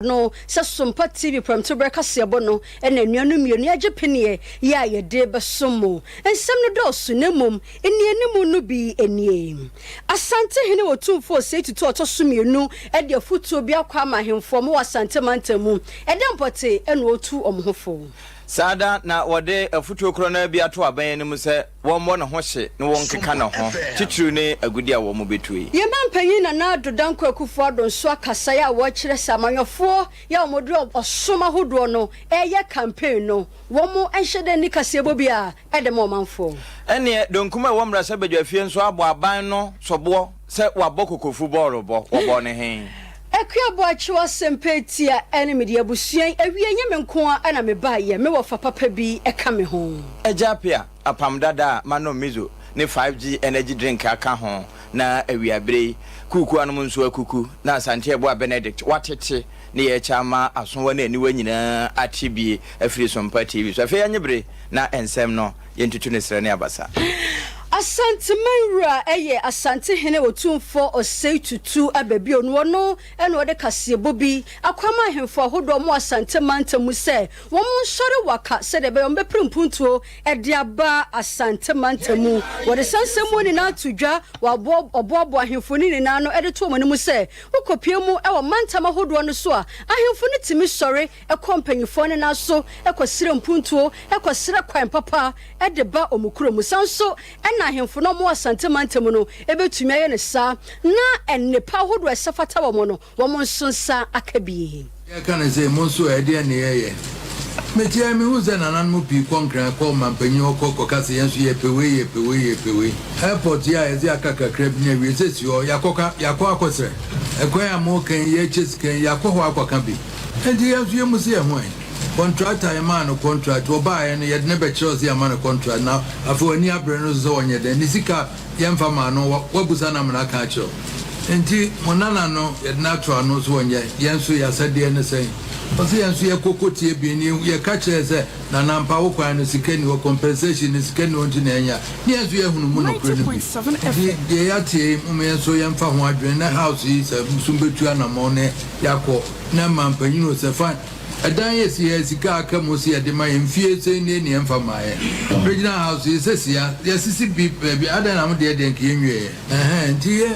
No sɛ Sompa TV prɛmtoberɛ kaseɛbɔ no na anuanom mmienu yi agye peneɛ yi a yɛde bɛsom mo. Nsɛm no dɔɔso na mmom nnianimu no bi nie. Asante hene Otumfoɔ Osei Tutu a ɔtɔ so mmienu de afotuo bi akɔ ama ahemfo a wɔwɔ Asante mantam mu. Ɛdɛn pɔtee na ɔretu wɔn ho fo? Saa da na wɔde afotuo korɔ no ara bi ato aban anim sɛ wɔmmɔ ne ho hye na wɔnkeka ne ho, titiriw ne agudeɛ a wɔbɛtuo yi. Yɛn manpanyin Nana Addo Dankwa Akufo-Addo nso akasaeɛ a wɔrekyerɛ sɛ amanyɔfoɔ yɛ a wɔde ɔsom ahodoɔ no reyɛ campaign no, wɔn nhyɛ da nni kaseɛbɔ biara de ma ɔmanfoɔ. Ɛnneɛ, donkum a ɛwɔ mmarahyɛbadwafie nso abɔ aban no soboɔ sɛ wabɔ kokofu bɔɔlobɔ. Wɔbɔɔ no he? Akua Boakyew asɛmpa etia ɛne mede abusua yi awie nyɛ me nko ara na me baeɛ me wɔfa papa bi ka me ho. Agya Appiah, apam dada a manom miso ne 5G energy drink aka ho na awiabere yi kuukuu anom nso akuku na Asante Ɛboa Benedict watete ne yɛrekyɛ ama asowa ne aniwa nyinaa ate bie afiri Sompa TV so. Afei ɛnye bere na nsɛm no yɛntutu ne serɛ ne abasa. Asanteman wura yɛ Asantehene Otumfoɔ Osei Tutu Ababio no ɔno na ɔde kaseɛbɔ bi akɔ ama ahemfo ahodoɔ wɔ Asante mantam mu sɛ wɔn nsɔre waka sɛdeɛ ɛbɛyɛ wɔn bɛpere mpuntuo de aba Asante mantam mu. Wɔde saa nsɛm mu nyinaa to dwa wɔ ɔboaboa ahemfo no nyinaa ano de to wɔn anim sɛ wokɔpue mu wɔ mantam ahodoɔ no so a ahemfo no tumi sɔre kɔ mpanimfoɔ no nan so kɔsrɛ mpuntuo, kɔsrɛ kwan papa de ba wɔn kuro mu. Saa nso na ahemfo no a wɔwɔ Asante mantam no bɛtumi ayɛ no saa na nnepa ahodoɔ a ɛsɛ fata wɔn no, wɔn nso nsa aka bi. Yɛka no sei, mo nso ɛ, ɛdeɛn ne yɛyɛ? Meteɛ yi, mehuu sɛ nananom pii kɔ Nkran kɔ ɔmampanyin hɔ kɔ kɔka sɛ yɛn nso yɛpɛ wei, yɛpɛ wei, yɛpɛ wei. Airport yi a yɛdze aka kakra bi no awie sɛ si hɔ, yɛakɔka, yɛakɔ akɔsrɛ. Ɛkwan a moreka yi, yɛrekyɛ sika yi, yɛakɔ hɔ akɔka bi. Enti yɛn nso yɛmmu sɛ yɛn ho ɛ. Kɔntrata a yɛmaa no kɔntrat, ɔbaeɛ no, yɛde no bɛkyerɛw sɛ yɛama no kɔntrat, na afei w'ani abere no so sɛ ɔnyɛ dɛn? Ne sika a yɛmfa maa no, woabusa no amena aka akyerɛ wo. Enti mo nana no, yɛde no ato ano sɛ ɔnyɛ, yɛn nso yɛn asɛdeɛ ne sɛn? Ɔse yɛn nso yɛkɔ kɔtie bi, ne yɛka kyerɛɛ sɛ, Nana ampa wo kwan no sika nni hɔ, compensation no sika nni hɔ nti na yɛnyɛ a, ne yɛn nso yɛahunu mu nokorɛ no bi. Enti deɛ yɛateɛ yi, mom yɛn nso yɛmfa ho adwene na house yi sɛ nso bɛtu anamɔn na yɛakɔ na ma mpanyin o sɛ fine ɛdan yɛ si ha sika a aka mu sɛ yɛde ma yɛn mfie sɛn nie ne yɛmfa mmaeɛ regional house yi sɛ si ha yɛasisi bi baabi adɛn na mo deɛ deɛ nka yɛnwieɛ ɛhɛn nti yɛ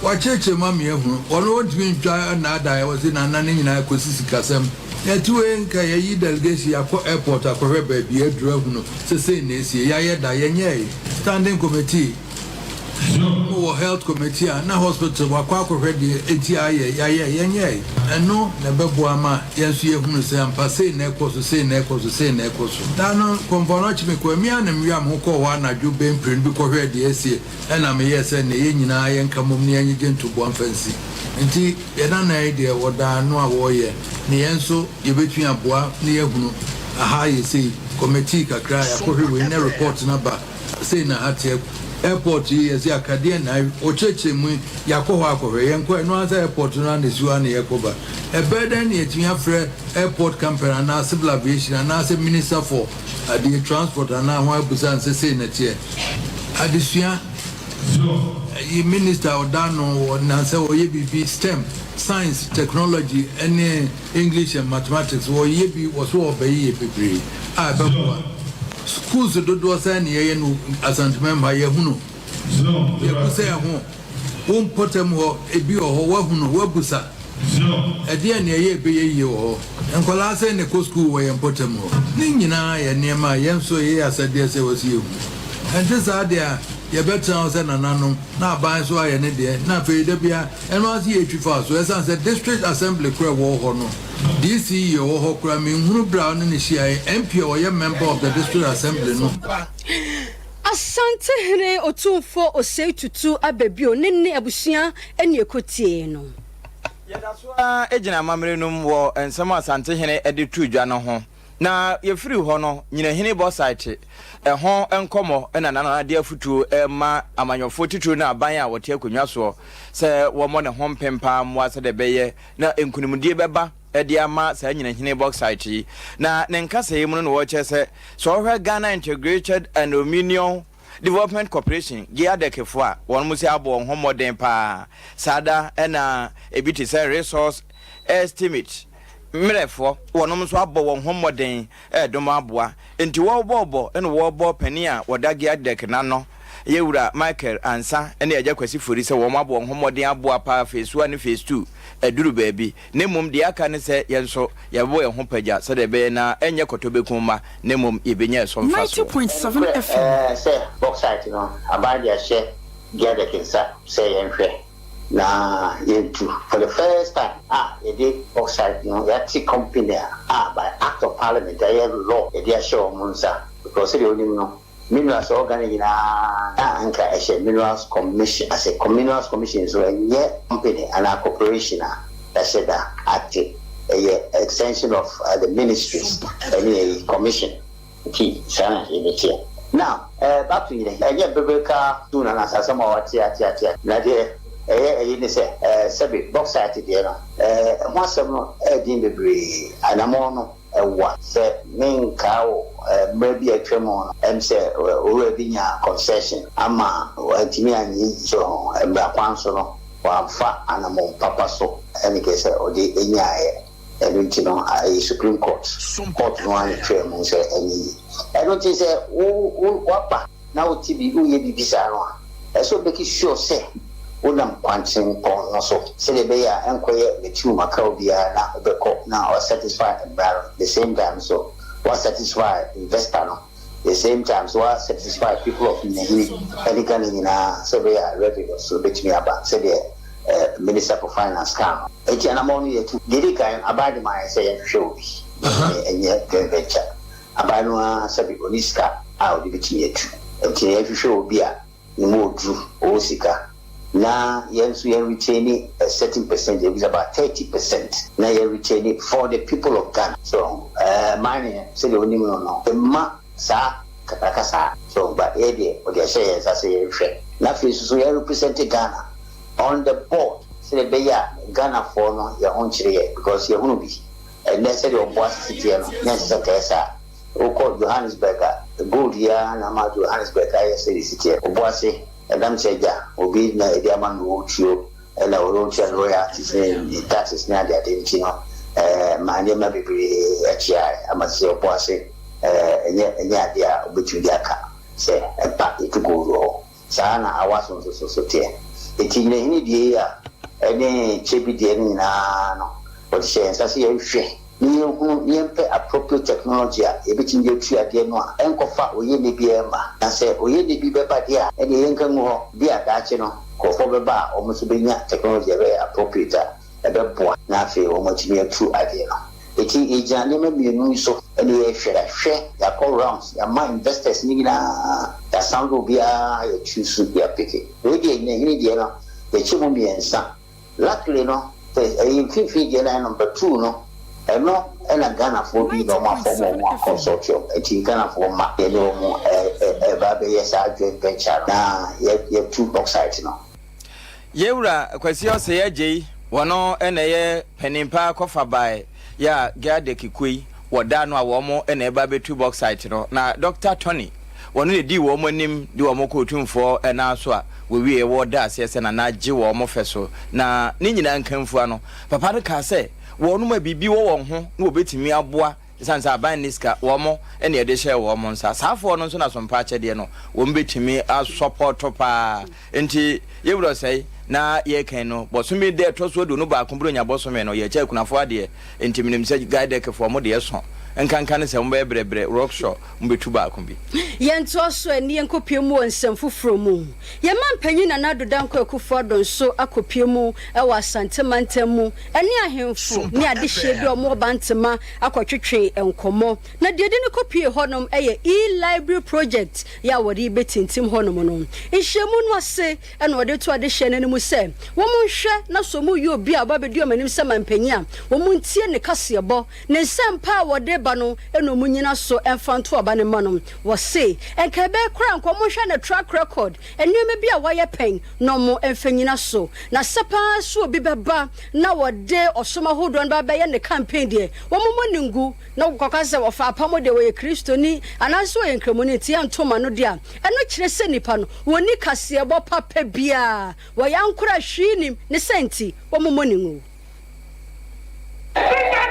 wakyerɛkyerɛ mu ama yɛahunu ɔno ɔntumi ntwa nnaadaa yɛ wɔ se nana ne nyinaa kɔsi sikasɛm yɛte wei nka yɛyi delegation yɛakɔ airport akɔhwɛ baabi aduru ahunu sɛ sei na ɛsie yɛayɛ da yɛnyɛe standing committee Mo wɔ health committee a na hospital wakɔ akɔhwɛ deɛ enti ayɛ yayɛ yɛnyɛe. Ɛno na ɛbɛboa ama yɛn nso yɛahunu sɛ ampa sei na ɛkɔ so sei na ɛkɔ so sei na ɛkɔ so. Da no Komfo Anokye mekɔɛ me ara na mewia me ho kɔɔ hɔ anadwo bɛn mprenu bi kɔhwɛɛ deɛ asie ɛna meyɛɛ sɛ neɛ yɛn nyinaa yɛnka mmom na yɛnyegye ntoboa mfa nsi. Nti yɛn nana yi deɛ wɔdaa ano a wɔreyɛ ne yɛn nso yɛbɛtumi aboa na yɛahunu aha ayɛ sei committee kakra yɛakɔhwɛ wei na report no aba. Sei na ha teɛ. Airport yi yɛse aka deɛn na ɔkyerɛkyerɛ mu yi yɛakɔ hɔ akɔhwɛ yɛnkɔ ɛno ara sɛ airport no ara na ɛsi hɔ ara na yɛkɔ ba ɛbɛyɛ dɛn na yɛatumi afrɛ airport company anaa civil aviation anaasɛ minister for adeɛ transport anaa ho abusa no sɛ sei na ɛteɛ adesua yi minister a ɔda ano wɔ nansɛ ɔyɛ biribi stem science technology ɛne English and mathematics wɔyɛ bi wɔ so wɔbɛyeyɛ bebree a ɛbɛboa. Schools dodoɔ sɛn na yɛyɛ no Asanteman mu ha yɛhunu? Yɛbu sɛ ɛho. Wo mpɔtam hɔ ebi wɔ hɔ woahunu woabusa? Ɛdeɛn na ɛyɛ ɛbɛyɛ yie wɔ hɔ? Nkwadaa sɛn na ɛkɔ school wɔ yɛn mpɔtam hɔ? Ne nyinaa yɛ nneɛma a yɛn nso ɛyɛ asɛdeɛ sɛ ɛwɔ sɛ yɛhu. Ɛnte saa deɛ a yɛbɛtena hɔ sɛ nananom na aban nso ayɛ ne deɛ na afei da biara Ɛno ara nso yɛtwi faa so. Ɛsiane sɛ District Assembly koraa ɛwɔ hɔ no, DCE a ɔwɔ hɔ koraa menhunu berɛ a ɔne no hyiaeɛ, MP a ɔyɛ Member of the District Assembly no. Asantehene Otumfoɔ Osei Tutu Ababio ne ne abusua ne ɛkɔtiee no. Yɛda so ara gyina amammerɛ no mu wɔ nsɛm a Asantehene de too dwa no ho. Na yɛfirii hɔ no, Nyinahini Bɔsaete ho nkɔmmɔ na Nana de afotuo rema amanyɔfoɔ titiriw ne aban a wɔte akonnwa soɔ sɛ wɔmmɔ ne ho mpem paa mmoa sɛdeɛ ɛbɛyɛ na nkunimdie bɛba de ama saa Nyinahini Bɔsaete yi. Na ne nkasɛeɛ mu no na wɔrekyerɛ sɛ, sɛ wohwɛ Ghana Integrated and Dominion Development Corporation, GIADEC, foɔ a, wɔn nso abɔ wɔn ho mmɔden paa. Saa da na ebi te sɛ Resource. Estimate mmerɛfoɔ wɔnom nso abɔ wɔn ho mmɔden ɛredom aboa. Nti wɔrebɔbɔ na wɔrebɔ panin a wɔda GIADEC n'ano, yɛwura Michael Ansa ne Agya Kwasi Fori sɛ wɔn abɔ wɔn ho mmɔden aboa paa phase 1 ne phase 2 aduru baabi, na mmom deɛ aka ne sɛ yɛn nso yɛbɛbɔ yɛn ho pagya sɛdeɛ ɛbɛyɛ na ɛnyɛ kɔtɔbɛkum mma na mmom yɛbɛnya ɛso mfasoɔ. 90.7 Nokorɛ FM. ɛɛ sɛ bauxite no aban de ahyɛ GIADEC nsa sɛ yɛnhwɛ na yɛntu. For the first time a yɛde bauxite no yɛate company a by act of parliament, ɛyɛ law, yɛde ahyɛ wɔn nsa, because sɛdeɛ onim no, minerals a ɛwɔ Ghana nyinaa na anka ɛhyɛ Minerals Commission ase. Minerals Commission nso ɛnyɛ company anaa corporation a yɛahyɛ da ate, ɛyɛ extension of the ministries ɛne ɛyi commission. Nti saa na yɛbɛteɛ. Now back to nyina, ɛnyɛ biblical tu na nasasɛm a wate ate ate na deɛ ɛyɛ ɛyi ne sɛ sɛbi bauxite deɛ no, ɛho asɛm no ɛɛdin bebree. Anammɔn no ɛwa sɛ menkaa wo mmerɛ bi a atwa mu no, sɛ owura bi nya concession ama wantumi anyɛ so mmara kwan so no, wamfa anammɔn papa so ɛne kɛ sɛ ɔde ɛnyaeɛ. Ɛno nti no ɛyɛ Supreme Court no ano twɛ mu sɛ ɛnyɛ yi. Ɛno nti sɛ wo wo waba na wote bi woyɛ biribi saa no a, ɛsɛ wobɛki sure sɛ wonam kwankyerɛnpɔn no so sɛdeɛ ɛbɛyɛ a ɛnkɔyɛ mɛtiw maka obiara na wobɛkɔ na ɔsatisfy mmara no, the same time so wasatisfy investor no, the same time so wasatisfy people of Nyinahini ɛne Ghana nyinaa, sɛ ɛbɛyɛ a revenue so bɛtumi aba sɛdeɛ Minister for Finance ka no. Enti anammɔn no yɛtu. Deɛ di kan, aban de maa yɛ sɛ yɛnhwehwɛ obi ɛnyɛ joint venture. Aban no ara sɛbi ɔne sika a ɔde bɛtumi atu, nti yɛhwehwɛ obi a ne mu oduru, ɔwɔ sika, na yɛn nso yɛn retain a certain percent, ebi about 30%, na yɛn retain for the people of Ghana. So mining, sɛdeɛ onim no, ɛma saa kakraka saa so, but yɛ deɛ ɔde ahyɛ yɛn nsa sɛ yɛhwehwɛ, na afei nso so yɛn represent Ghana on the board sɛdeɛ ɛbɛyɛ a Ghanafoɔ no yɛn ho nkyerɛ yɛ, because yɛhunu bi ɛnɛ sɛdeɛ ɔboa sisi teɛ no na ɛsɛ sɛ kɛyɛ saa. Wokɔ Johannesburg a, gold yi ara na ama Johannesburg ayɛ sɛdeɛ si teɛ. Ɔboase ɛnam sɛ gya obi na ɛde ama no wɔtuo ɛna wɔtua no royalties ne taxes ne adeade nti no, ma nneɛma bebree akyia ama sɛ Ɔboase ɛnyɛ adeɛ a wobɛtumi de aka sɛ ɛba yɛtu gold wɔ hɔ saa. Na awa so nso so teɛ. Eti Nyinahini deɛ yi a ɛne Kyebi deɛ no nyinaa no, wɔde hyɛ yɛn nsa sɛ yɛnhwɛ na yɛnhunu na yɛmpɛ appropriate technology a yɛbɛtumi de atu adeɛ no a ɛnkɔfa oyɛ ne biara ma. Na sɛ oyɛ ne bi bɛba deɛ a, ɛdeɛ yɛnka ngu hɔ bi a daakye no nkurɔfoɔ bɛba a wɔn nso bɛnya technology a ɛbɛyɛ appropriate a ɛbɛboa na afei wɔn atumi atu adeɛ no. Eti yɛgyina nneɛma mmienu yi so ɛne yɛhwɛ. Yɛahwɛ, yɛakɔ rounds, yɛama investors ne nyinaa, yɛasan do obiara, yɛtu so, yɛapeke. Wei deɛ, Nyinahini deɛ no, yɛkyɛ mu mmiɛnsa. Luckily no, ɛyɛ mfimfini deɛ no, ɛyɛ number two no, ɛno ɛna Ghanafoɔ bi na ɔmo afɔm ɔmo a consortium. Nti Ghanafoɔ ma yɛne ɔmo ɛba bɛyɛ saa joint venture no na yɛtu bauxite no. Yɛwura Kwasi Ɔsɛ Agye yi, wɔno ɛna ɛyɛ panimpa kɔfa bae yɛ a GIADEC kuo wɔda no a wɔn ɛna ɛba bɛtu bauxite no, na Dr Tony wɔno na di wɔn anim de wɔn kɔ Otumfoɔ ɛnan so a wɔwie wɔda aseɛ sɛ nana agye wɔn fɛ so. Na ne nyinaa nkamfua no, papa no kaa sɛ wɔn a biribi wɔ wɔn ho na wɔbɛtumi aboa, ɛsiane sɛ aban ne sika wɔn ɛna yɛde hyɛ wɔn nsa saafoɔ no nso na sompa akyɛdeɛ no wɔn bɛtumi asɔpɔtɔ paa. Nti yɛwura sɛe na yɛkan no bɔsome dɛ ɛtɔ so 21 Buronya bɔsome no, yɛkyɛ akunafoɔ adeɛ. Nti menim sɛ GIADECfoɔ mo deɛ so nkanka ne sɛ mobɛyɛ brɛbrɛ workshop, mobɛtu baako bi. Yɛntoa so ani yɛnkɔpie mu wɔ nsɛm foforɔ mu. Yɛma mpanyin Nana Addo Dankwa Akufo Addo nso akɔpie mu wɔ Asante mantam mu ɛne ahemfo ne adehyeɛ bi a ɔmo ɔba ntema akɔtwetwe nkɔmmɔ. Na deɛ de no kɔpie hɔnom yɛ e-library project yɛ a wɔde bɛtintim hɔnom no. Nhyiamu no ase ɛna wɔde to adehyeɛ no anim sɛ wɔn nhwɛ na so mu yɛ obi a ɔba bɛdi wɔn anim sɛ mampanyin a, wɔn ntie ne kaseɛbɔ ne nsɛmpa a wɔde ba no ɛna wɔn nyina so ɛmfa nto aba ne ma no. Wɔse nka ɛbɛyɛ koraa nka wɔn nhwɛ ne track record, nneɛma bi a wɔayɛ pɛn, na wɔn mfa nyina so. Na sɛ paa so obi bɛba na wɔde ɔsom ahodoɔ no ba bɛyɛ ne campaign deɛ, wɔn mmɔ ne ngu na wɔkɔka sɛ wɔfa apam deɛ wɔyɛ Kristoni anaasɛ wɔyɛ Nkramoni nti yɛnto ma no deɛ a, ɛno kyerɛ sɛ nipa no wɔni kaseɛbɔ papa biara, wɔyɛ ankora hwee nim ne sɛ nti wɔn mmɔ ne ngu.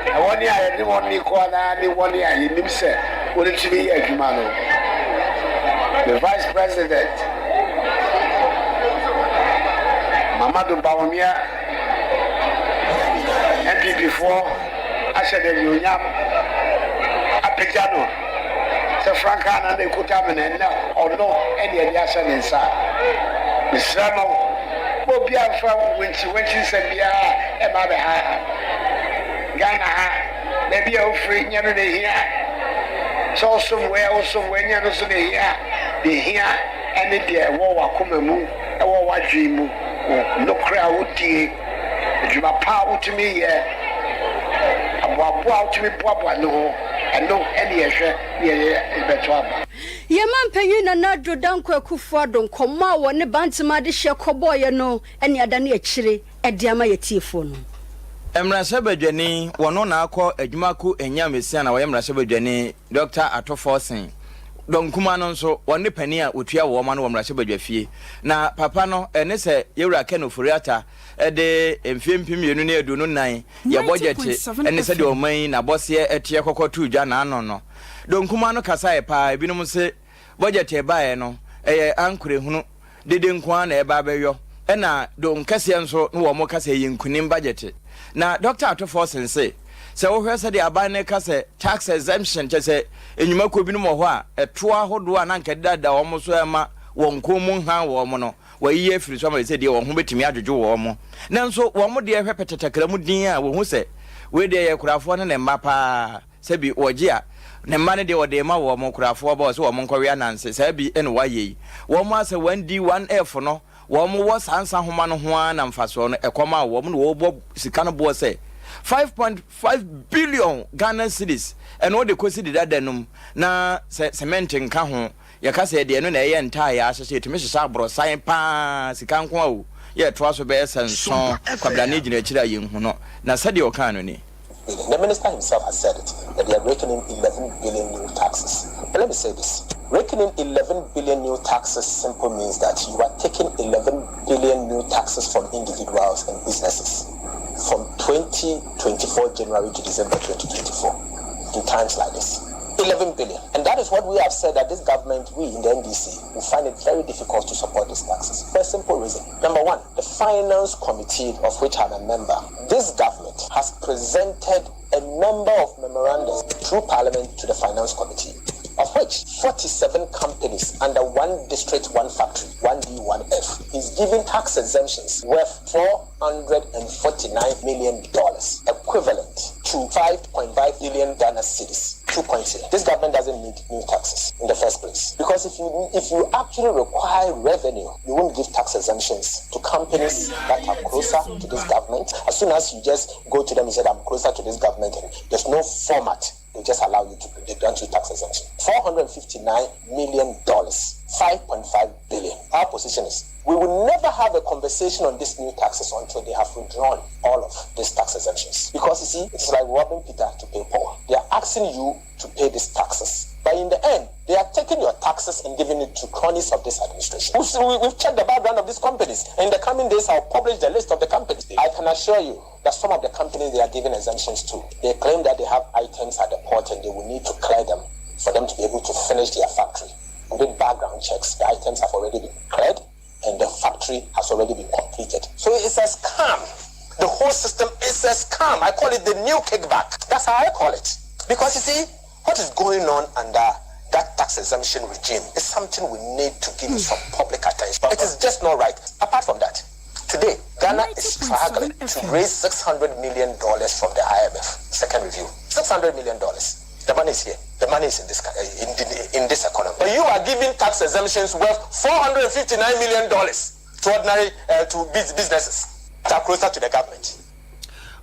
Na wɔn a yɛne wɔn rekɔ anaa ne wɔn a yɛnim sɛ wɔtumi yɛ adwuma no, me Vice President, Mamadu Bawumia, NPP foɔ ahyɛ no anuonyam apagya no sɛ frankaa na na ɛkuta me no, ɛnnɛ ɔno na yɛde ahyɛ ne nsa. Mesrɛ mo, ma obiara mfa wankyiwankyi nsɛm biara mma abɛha ha. Ghana ha, baabi a wofiri nyɛ no na ehia. Sɛ wosom wei a wosom wei nyɛ no nso na ehia. Deɛ ehia ne deɛ ɛwɔ w'akoma mu, ɛwɔ w'adwene mu, wo nokorɛ a wodie, adwuma pa a wotumi yɛ, aboaboa a wotumi boaboa ne ho, ɛno ne yɛhwɛ ne yɛde bɛto aba. Yɛn Mampanyin Nana Addo Dankwa Akufo-Addo nkɔmmɔ a wɔne Bantama adehyeɛ kɔbɔeɛ no ne adane akyire de ama yɛn atiefoɔ no. Mmarahyɛbadwani, wɔno na akɔ adwuma ko Nyam Esian a ɔyɛ mmarahyɛbadwani, Dɔkta Ato Forson, Dɔm Kumaa no nso, wɔn ne panin a wɔtua wɔn ano wɔ mmarahyɛbadwafie. Na papa no, ɛne sɛ Yɛwura Ken Ofori-Atta de mfeɛ 2024 yɛ bɔgyɛte ne sɛdeɛ ɔman yi n'abɔseɛ teɛ kɔkɔ too dwa n'ano no. Dɔm Kumaa no kasaeɛ paa, ebinom se bɔgyɛte a ɛbaeɛ no, ɛyɛ ankorɛ hunu. Dede nko ara na ɛreba abɛyɔ. Ɛna do nkɛseɛ nso na wɔn ka sɛ ɛyɛ nkunim budget. Na Dɔkta Ato Forson se, sɛ wohwɛ sɛdeɛ aban no reka sɛ tax exemption, kyerɛ sɛ nnwumakuo binom wɔ hɔ a ɛtoɔ ahodoɔ a na anka ɛdedadeda wɔn so ɛrema wɔn kɔn mu nha wɔn no, wɔayiyi afiri so ama sɛ deɛ wɔn ho bɛtumi adwodwo wɔn. Nanso wɔn deɛ hwɛ pɛtɛtɛkra mu din a wɔhu sɛ wei deɛ yɛ kurafoɔ ne ne mma paa. Sɛ bi wɔgye a, ne mma no deɛ wɔde rema wɔn, kurafoɔ ba ɔsɛ wɔn nkɔwe ananse, saa bi na wɔayɛ yi. Wɔn a sɛ 1D 1F no, wɔn wɔ saa nsa nhoma no ho ara na mfasoɔ no ɛkɔm a wɔn na wɔbɔ sika no boɔ sɛ 5.5 billion Ghana cedis, ɛno wode kɔsi deda da no mu na sɛ cement nka ho, Yɛka sɛ yɛde ɛno na ɛyɛ ntaayaa ahyehyɛ, yɛtumi hyehyɛ aborosan pa ara, sika nko ara o, yɛ ɛtoa so bɛyɛ sɛ nson, kwabrane gyina akyiri a yɛnhu no. Na sɛdeɛ ɔkaa no ni. The minister himself has said it, that they are raking in 11 billion new taxes. But let me say this, raking in 11 billion new taxes simple means that you are taking 11 billion new taxes from individuals and businesses from 2024 January to December 2024 in times like this. 11 billion. And that is what we have said that this government, we in the NDC, will find it very difficult to support these taxes. For a simple reason. Number one, the Finance Committee, of which I'm a member, this government has presented a number of memoranda through Parliament to the Finance Committee, of which 47 companies under one district, one factory, 1D, 1F, is giving tax exemptions worth $449 million, equivalent to 5.5 billion Ghana cedis. 2 points here. This government doesn't need new taxes in the first place. Because if you if you actually require revenue, you won't give tax exemptions to companies that are closer to this government. As soon as you just go to them and say, I'm closer to this government, and there's no format they just allow you to they grant you tax exemption. $459 million, 5.5 billion. Our position is we will never have a conversation on these new taxes until they have withdrawn all of these tax exemptions. Because you see, it's like robbing Peter to pay Paul. They are asking you to pay these taxes. But in the end, they are taking your taxes and giving it to cronies of this administration. We've, we've checked the background of these companies. In the coming days, I'll publish the list of the companies. I can assure you that some of the companies they are giving exemptions to, they claim that they have items at the port and they will need to clear them for them to be able to finish their factory. We did background checks. The items have already been cleared and the factory has already been completed. So it's a scam. The whole system is a scam. I call it the new kickback. That's how I call it. Because you see, what is going on under that tax exemption regime is something we need to give some public attention. It is just not right. Apart from that, today, Ghana is struggling to raise $600 million from the IMF. Second review. $600 million. The money is here. The money is in this, in, in this economy. But you are giving tax exemptions worth $459 million to ordinary to businesses that are closer to the government.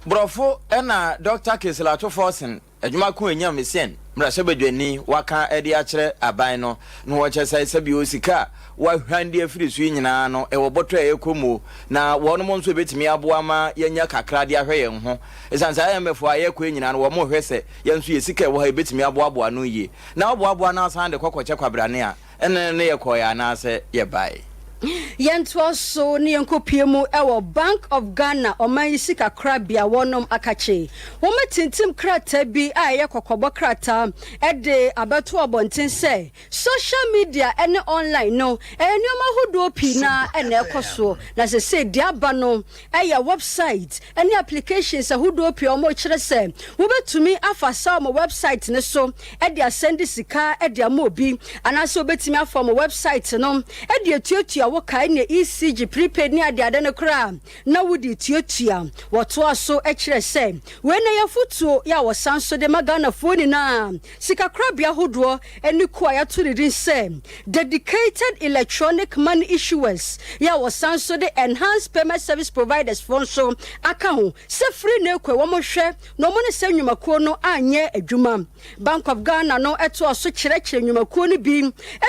Borɔfo ɛna Dr. Cassiel Ato Forson adwuma ko enyam esien mmarahyɛbadwani waka de akyerɛ aban no na wɔkyerɛ sɛ sɛbi sika a wahwan de afiri so yi nyinaa no ɛwɔ bɔtɔ a ɛkɔ mu na wɔnom nso ebɛtumi aboa ma yɛnya kakra de ahwɛ yɛn ho ɛsiane sɛ IMF a yɛkɔ yi nyinaa no wɔn hwɛ sɛ yɛn nso yɛ sika ɛwɔ ha ebɛtumi aboaboa no yie na wɔboaboa no asan de kɔkɔkyɛ kwabrane a ɛne ne yɛkɔɛ anaasɛ yɛbae. Yɛntoa so ne yɛnkɔpue mu wɔ Bank of Ghana ɔman yi sikakorabea wɔnom akakye. Wɔatintim krataa bi a ɛyɛ kɔkɔbɔ krataa de abɛto abɔnten sɛ social media ne online no ɛyɛ nneɛma ahodoɔ pii no ara na ɛkɔ soɔ na sesei deɛ aba no ɛyɛ wɛbsaet ne applications ahodoɔ pii a wɔkyerɛ sɛ wobɛtumi afa saa wɔn wɛbsaet no so de asɛnde sika de ama obi anaasɛ wobɛtumi afa wɔn wɛbsaet no de atuatua wo ka ɛne ECG prepaid ne adeade no koraa na wode tuatua. Wɔtoa so kyerɛ sɛ wei na ɛyɛ afotuo yɛ a wɔsan so de ma Ghanafoɔ nyinaa sikakorabea ahodoɔ ne kuo a yɛato ne din sɛ Dedicated Electronic Money Issuers yi a wɔsan nso de Enhanced Payment Service Providers foɔ nso aka ho sɛ firi nnɛ rekɔ yi wɔnhwɛ na wɔne saa nnwumakuo no anyɛ adwuma. Bank of Ghana no toa so kyerɛkyerɛ nnwumakuo no bi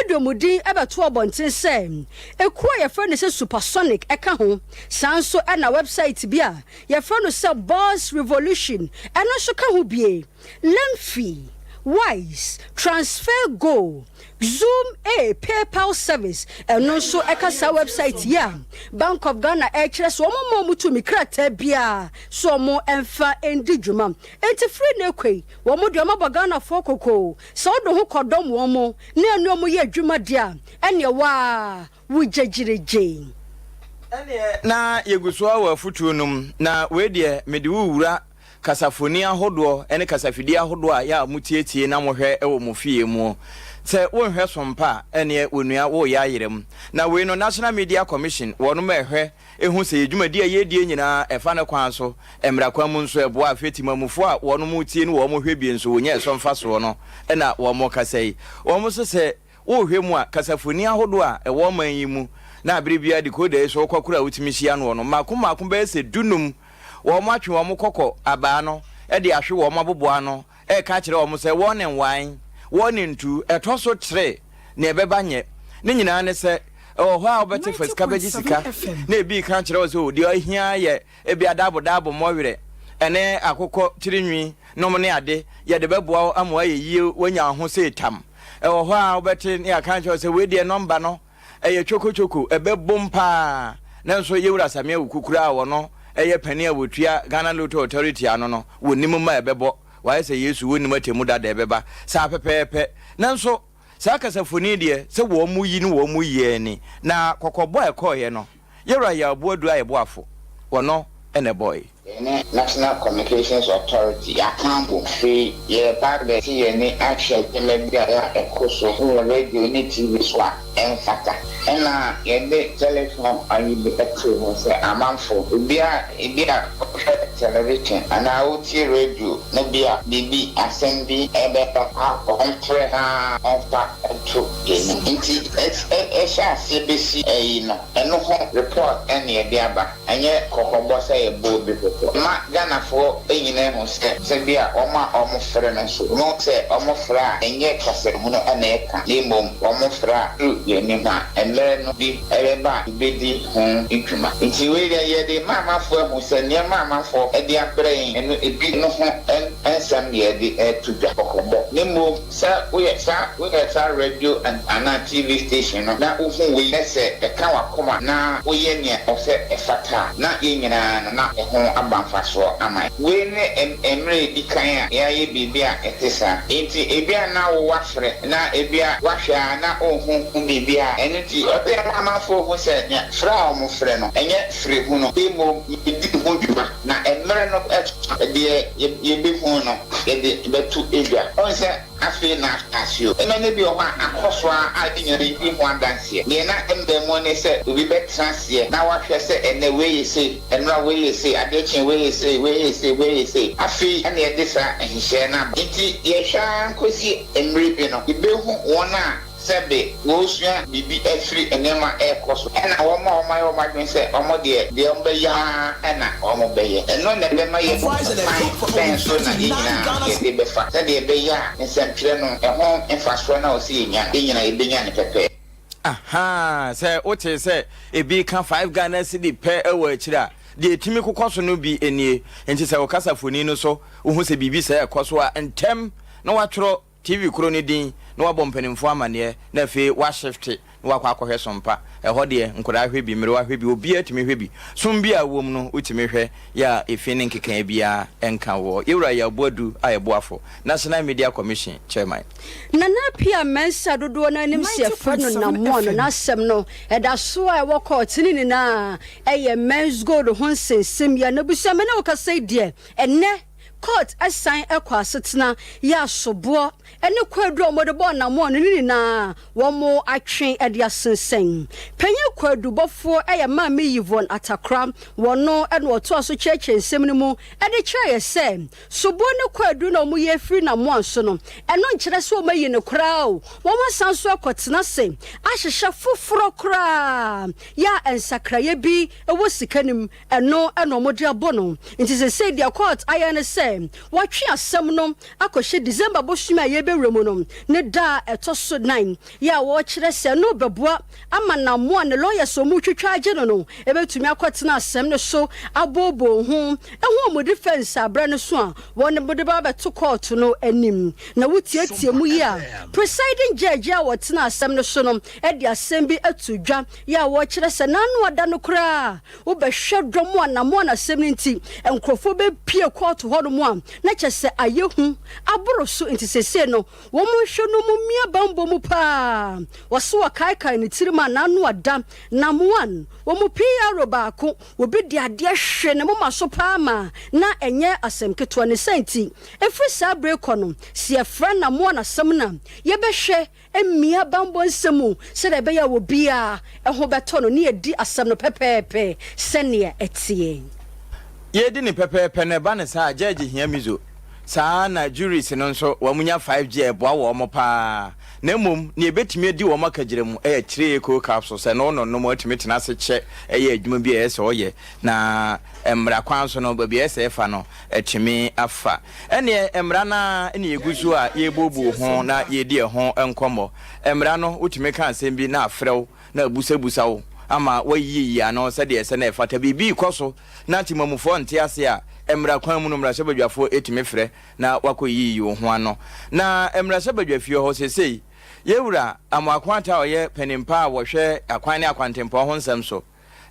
de wɔn din bɛto abɔnten sɛ ekuo a yɛfrɛ no sɛ Supersonic ka ho, saa nso na wɛbsaet bi a yɛfrɛ no sɛ Boss Revolution ɛno nso ka ho bie. Lemfi, Wise, TransferGo, Xoom A PayPal service, ɛno nso ɛka saa wɛbsaet yi a Bank of Ghana ɛrekyerɛ sɛ wɔn mma wɔn tumi krataa biara sɛ wɔn mfa ndi dwuma. Enti firi nnɛ rekɔ yi, wɔn deɛ wɔabɔ Ghanafoɔ kɔkɔ sɛ wode ho kɔdɔm wɔn na ɛne wɔn yɛ adwuma deɛ a, ɛneɛ wo ara wo gyegyiregye. Ɛneɛ na yɛgu so ara wɔ afotuo no mu, na wei deɛ mede wo rewura kasafoni ahodoɔ ne kasafidie ahodoɔ a yɛ a motietie na mohwɛ wɔ mo fie muo. Sɛ wonhwɛ so mpa a, ɛneɛ onua woreyɛ ayera mu. Na wei no National Media Commission wɔnom ɛhwɛ hu sɛ yɛ dwumadie a yɛredie nyinaa ɛfa ne kwan so, mmara kwan mu nso ɛboa. Afei timamufoɔ a wɔnom tie ne wɔn hwɛ bie nso wɔnya ɛso mfasoɔ no na wɔn kasa yi. Wɔn nso sɛ Worehwɛ mu a, kasafoni ahodoɔ a ɛwɔ ɔman yi mu na bere biara decoder yi so wokɔ koro a wotumi hyia noɔ no, mmaako mmaako bɛyɛ sɛ dunum, wɔatwe wɔn kɔkɔ abaa no de ahwe wɔn aboboa ano reka akyerɛ wɔn sɛ wɔne nwan, wɔne ntu, ɛtɔ so kyere nea ɛbɛba nyɛ. Ne nyinaa ne sɛ, ɛwɔ hɔ a wobɛte fa sika bɛgye sika na ebi reka akyerɛ wo sɛ o, deɛ ahia ara yɛ Ebia daabo-daabo mmɔwerɛ ne akokɔ tirinwi nom ne ade, yɛde bɛboa wo ama woayɛ yie, woanya wo ho sei tam. Ɛwɔ hɔ a wobɛte ne yɛaka akyerɛ wo sɛ wei deɛ nɔmba no ɛyɛ chokochoko, ɛbɛbom paa. Nanso Yɛwura Samia Wuku koraa a ɔno yɛ panin a wɔtua Ghana Lotto Authority ano no, wɔnnim mma ɛbɛbɔ. Wayɛ sɛ Yesu, wɔnnim atemmu da da ɛbɛba. Saa pɛpɛɛpɛ. Nanso saa kasafoni deɛ, sɛ wɔn yi ne wɔn yi ara ni. Na kɔkɔbɔ a ɛkɔeɛ no, Yɛwura Yaw Boadu ayɛ boafo, wɔno na ɛbɔe. Yɛne National Communications Authority yɛaka abom. Afei yɛreba abɛte yɛn ani ahwɛ nneɛma bi a ɛkɔ so wɔ radio ne TV so a ɛmfata. Ɛnna yɛde telefon ayi bi too hɔ sɛ amanfo, obiara a ebia ɔhwɛ television anaa otie radio na bi a biribi, asɛm bi rebɛba a, ɔmfrɛ na ɔmfa nto yɛn anim. Nti ɛhyɛ aseɛ bɛsi ayi no, ɛno ho report na yɛde aba, ɛnyɛ kɔkɔbɔ sɛ yɛbɔ obi kɔkɔ. Ma Ghanafoɔ nyina ahu sɛ, sɛ bi a wɔn a wɔfrɛ no nso, wɔhu sɛ wɔfrɛ a ɛnyɛ kasahunu na ɛka, na mmom wɔfrɛ a ɛduru yɛn anim a, mmerɛ no bi bɛba a yɛbɛdi ho dwuma. Nti wei deɛ yɛde rema amanfoɔ ahu sɛ nneɛma a amanfoɔ de abrɛ yɛn no ebi no ho nsɛm na yɛde reto dwa, kɔkɔbɔ, na mmom Sɛ woyɛ saa woyɛ saa radio anaa TV station no na wohu wei na sɛ ɛka w'akoma na woyɛ nea ɛsɛ ɛfata a, na yɛn nyinaa no na ɛho aba mfasoɔ ama yɛn. Wei ne mmerɛ a ɛdi kan a yɛayɛ biribi a ɛte saa. Enti ebia na wo woafrɛ na ebia woahwɛ ara na wonhu biribiara. Ɛno nti ɔsɛ yɛma amanfoɔ hu sɛ nea frɛ a wɔfrɛ no ɛnyɛ frɛ hunu mmom yɛdi ho dwuma na mmerɛ no so a deɛ yɛbɛhu no yɛde bɛto dwa. Wohu sɛ afei na ahyɛ o. Nneɛma no bi wɔ hɔ a akɔ so ara a yɛn nyinaa yedi ho adanseɛ. Deɛ na ɛmma mu ne sɛ obi bɛtena aseɛ na wahwɛ sɛ ɛnnɛ wei yɛ sei, ɛnnora wei yɛ sei, adeɛ kye wei yɛ sei, wei yɛ sei, wei yɛ sei. Afei na yɛde saa nhyehyɛeɛ no aba. Enti yɛhwɛ ara kɔsi mmerɛ bi no, yɛbɛhu wɔn a Sɛbe wɔresua biribi afiri nneɛma a ɛrekɔ so, ɛna wɔn a wɔayɛ wɔn adwene sɛ wɔn deɛ, deɛ wɔbɛyɛ ara na wɔbɛyɛ. Ɛno na ɛbɛma yɛahu kwan bɛn so na yɛn nyinaa yɛde bɛfa, sɛdeɛ ɛbɛyɛ a nsɛntwerɛ no, ɛho mfasoɔ no a ɛwɔ sɛ yɛnya no, yɛn nyinaa yɛbɛnya no pɛpɛɛpɛ. Ahaa, sɛ wotee sɛ ebi reka five Ghana cedi pɛ wɔ akyiri a, deɛ ɛtumi kokɔ so no bi nie. Enti sɛ wo kasafoni no so wohu sɛ biribi sɛɛ rekɔ so a, ntɛm na woatwerɛ. TV koro no din na wabɔ mpanimfoɔ amaneɛ na afei washifte na wakɔ akɔhwɛ Sompa. Ɛhɔ deɛ, nkwadaa hwɛ bi, mmerewa hwɛ bi, obiara tumi hwɛ bi. Som bi a ɛwom no, wotumi hwɛ yɛ a efi ne nkekaeɛ biara nka woɔ. Yɛwura Yaw Boadu a Ɛboafo, National Media Commission Chairman. Nana Appiah Mensah dodoɔ no ara nim sɛ yɛfrɛ no Namoa no, n'asɛm no ɛda so a ɛwɔ kɔɔte no nyinaa ɛyɛ Menzgold ho nsɛnsɛm yi a n'abusua me ne wo kasa yi deɛ ɛnnɛ Court san kɔ asetena yɛ asoboɔ ne kwaadu a wɔde bɔɔ Namoa no ne nyinaa wɔatwe de asensɛn. Panyin kwaadubɔfoɔ yɛ Maame Yvonne Atakora, wɔno na ɔtoa so kyerɛkyerɛ nsɛm no mu de kyerɛ yɛ sɛ soboɔ ne kwaadu no a wɔyi afiri Namoa so no, ɛno nkyerɛ sɛ wɔayi no koraa o, wɔasan nso akɔtena ase ahyehyɛ foforɔ koraa yɛ a nsakraeɛ bi wɔ sika no mu. Ɛno na wɔde abɔ no. Nti seesei deɛ court ayɛ ne sɛ wɔatwe asɛm no akɔhyɛ December bosome a yɛrebɛwura mu no ne da a ɛtɔ so nan yɛ a wɔrekyerɛ sɛ ɛno rebɛboa ama Namoa ne lawyers a wɔretwitwa agye no no bɛtumi akɔtena asɛm no so abooboo ho ahu wɔn defence a berɛ no so a wɔde ba abɛto court no anim. Na wotiatia mu yi a, presiding judge a ɔtena asɛm no so no de asɛm bi ato dwa yɛ a wɔrekyerɛ sɛ n'ano ada no koraa Wobɛhwɛ dɔm anammɔn asɛm no nti, nkurɔfoɔ bɛpue kɔɔto hɔnom a, na kyerɛ sɛ ayɛ hu aboro so. Nti seesei no, wɔnhwɛ no mu mmia bammɔ mu paa. Wɔse wɔkaekae ne tirim a n'ano ada. Nam one, wɔn mu PRO baako, obi de adeɛ hwe ne moma so paa ma na ɛnyɛ asɛm ketewa. Ne saa nti, ɛfiri saa berɛ rekɔ no, sɛ yɛfrɛ Nam one asɛm no a, yɛbɛhwɛ Mmea bammɔ nsɛm mu sɛnea ɛbɛyɛ a obiara ho bɛtɔ no ne adi asɛm no pɛpɛɛpɛ sɛnea ɛteɛ. Yɛredi no pɛpɛɛpɛ no, ɛba no saa a, judge hia mizo. Saa ara na juries no nso, wɔnya 5G a, ɛboa wɔn pa ara. Na mmom, nea ɛbɛtumi adi wɔn akagyina mu yɛ Three-Eco capsules. Ɛno no nom a, ɛtumi tena ase kyɛ yɛ adwuma bi a ɛyɛ sɛ ɔyɛ, na mmara kwan so no, baabi a ɛyɛ sɛ ɛfa no, atumi afa. Ɛnneɛ mmara no ara na yɛgu so a yɛrebooboo ho na yɛredi ɛho nkɔmmɔ. Mmara no, wotumi ka asɛm bi na afrɛ wo na abusabusa wo ama woayiyiyi ano sɛdeɛ ɛsɛ na ɛfata. Biribi rekɔ so na temammufoɔ nte ase a, mmara kwan mu no, mmarahyɛbadwafoɔ tumi frɛ na woakɔyiyi wo ho ano. Na mmarahyɛbadwafie hɔ seesei, yɛn wura Amoako Atta a ɔyɛ panin pa a wɔhwɛ akwan ne akwantempɔn ho nsɛm so,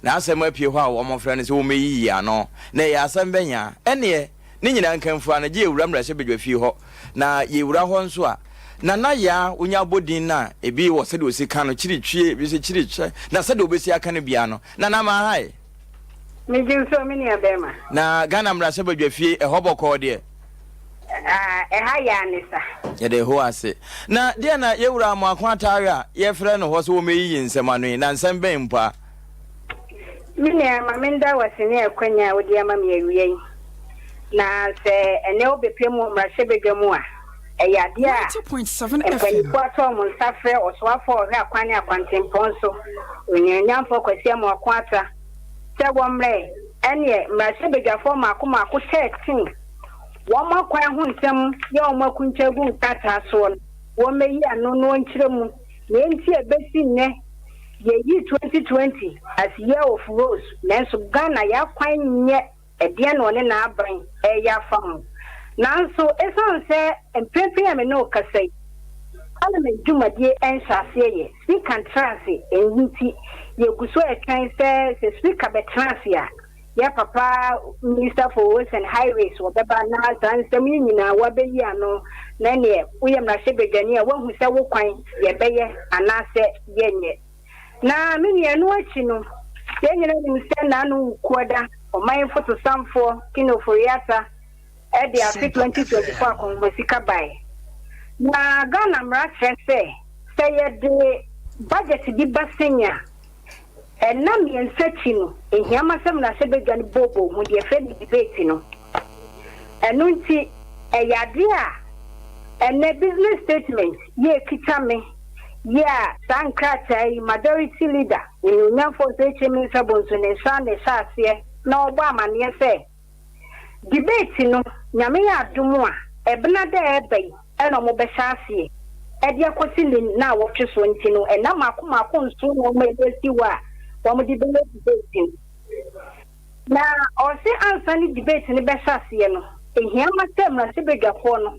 N'asɛm apue hɔ a wɔfrɛ no sɛ wɔmmɛyiyi ano, na ɛyɛ asɛm bɛn a? Ɛnneɛ, ne nyinaa nkamfua no, gye yɛwura mmarahyɛbadwafie hɔ, na yɛwura hɔ nso a, Nana Yaa, wonya abɔdin no a, ebi wɔ sɛdeɛ ɔsi ka no, kyiritwie, ebi sɛ kyirikyɛ, na sɛdeɛ ɔbɛsi aka no biara no, Nana Mahae. Megye nso, me nua bɛrima. Na Ghana mmarahyɛbadwafie, ɛhɔ bɔkɔɔ deɛ? Ah, ɛha yɛ anisa. Yɛda Yehowa ase. Na deɛn na yɛn Wura Amoako Atare a yɛfrɛ no hɔ sɛ wɔmmɛyiyi nsɛm ano yi, na nsɛm bɛn mpo a? Me nua, ma menda wo ase ne akwanya a wode ama me awia yi. Na sɛ ɛnnɛ wobɛpue mu wɔ mmarahyɛbadwa mu a, ɛyɛ adeɛ a mpanimfoɔ ato wɔn nsa frɛ ɔsoafoɔ a ɔhwɛ akwan ne akwantempɔn so, Onuonyamfoɔ Kwasi Amoako Atta, sɛ wɔmmrɛ ɛneɛ mmarahyɛbadwafoɔ mmaako mmaako 13 wɔn akwan ho nsɛm yɛ wɔn akunkya gu nkrataa soɔ no, wɔmmɛyi ano na wɔnkyerɛ mu nea enti a ɛbɛsi nnɛ yɛyi 2020 as year of rose nanso Ghana yɛn akwan nyɛ ɛdeɛn na ɔne n'aban reyɛ afa ho. Nanso ɛsiane sɛ mprempren a me ne wo kasa yi Parliament dwumadie nhyɛ aseɛ yɛ, Speaker ntra ase nti yɛgu so retwɛn sɛ sɛ Speaker bɛtena ase a, Yɛ papa Minister for Roads and Highways wɔbɛba na saa nsɛm yi nyinaa wɔabɛyi ano na ɛneɛ woyɛ mmarahyɛbadwani a woahu sɛ wo kwan yɛbɛyɛ anaasɛ yɛnyɛ. Na me nua ɛno akyi no yɛn nyinaa nim sɛ Nano Wukuada ɔman fotosanfoɔ King Ofori-Atta ɛde afe 2024 akɔnhoma sika baeɛ. Na Ghana mmara kyerɛ sɛ sɛ yɛde budget bi ba sɛn a Nna mmiɛnsa akyi no, ehia ma sɛ mmarahyɛbadwa no booboo ho, deɛ yɛfrɛ no debate no. Ɛno nti, ɛyɛ adeɛ a ɛnnɛ business statement yi a ɛkita me yi a saa nkrataa yi Majority Leader, Onuonyamfoɔ Osei Mensah Bonsu ne nsa na ɛhyɛ aseɛ na ɔbɔ amaneɛ sɛ debate no, Nyame yɛ adom a, ɛbena da a ɛreba yi na wɔbɛhyɛ aseɛ de akɔsi ne nnawɔtwe soɔ nti no, nna mmaako mmaako nson na wɔde asi hɔ a wɔde bɛyɛ debate no. Na ɔse ansa ne debate no bɛhyɛ aseɛ no, ɛhia ma sɛ mmarahyɛbadwafoɔ no,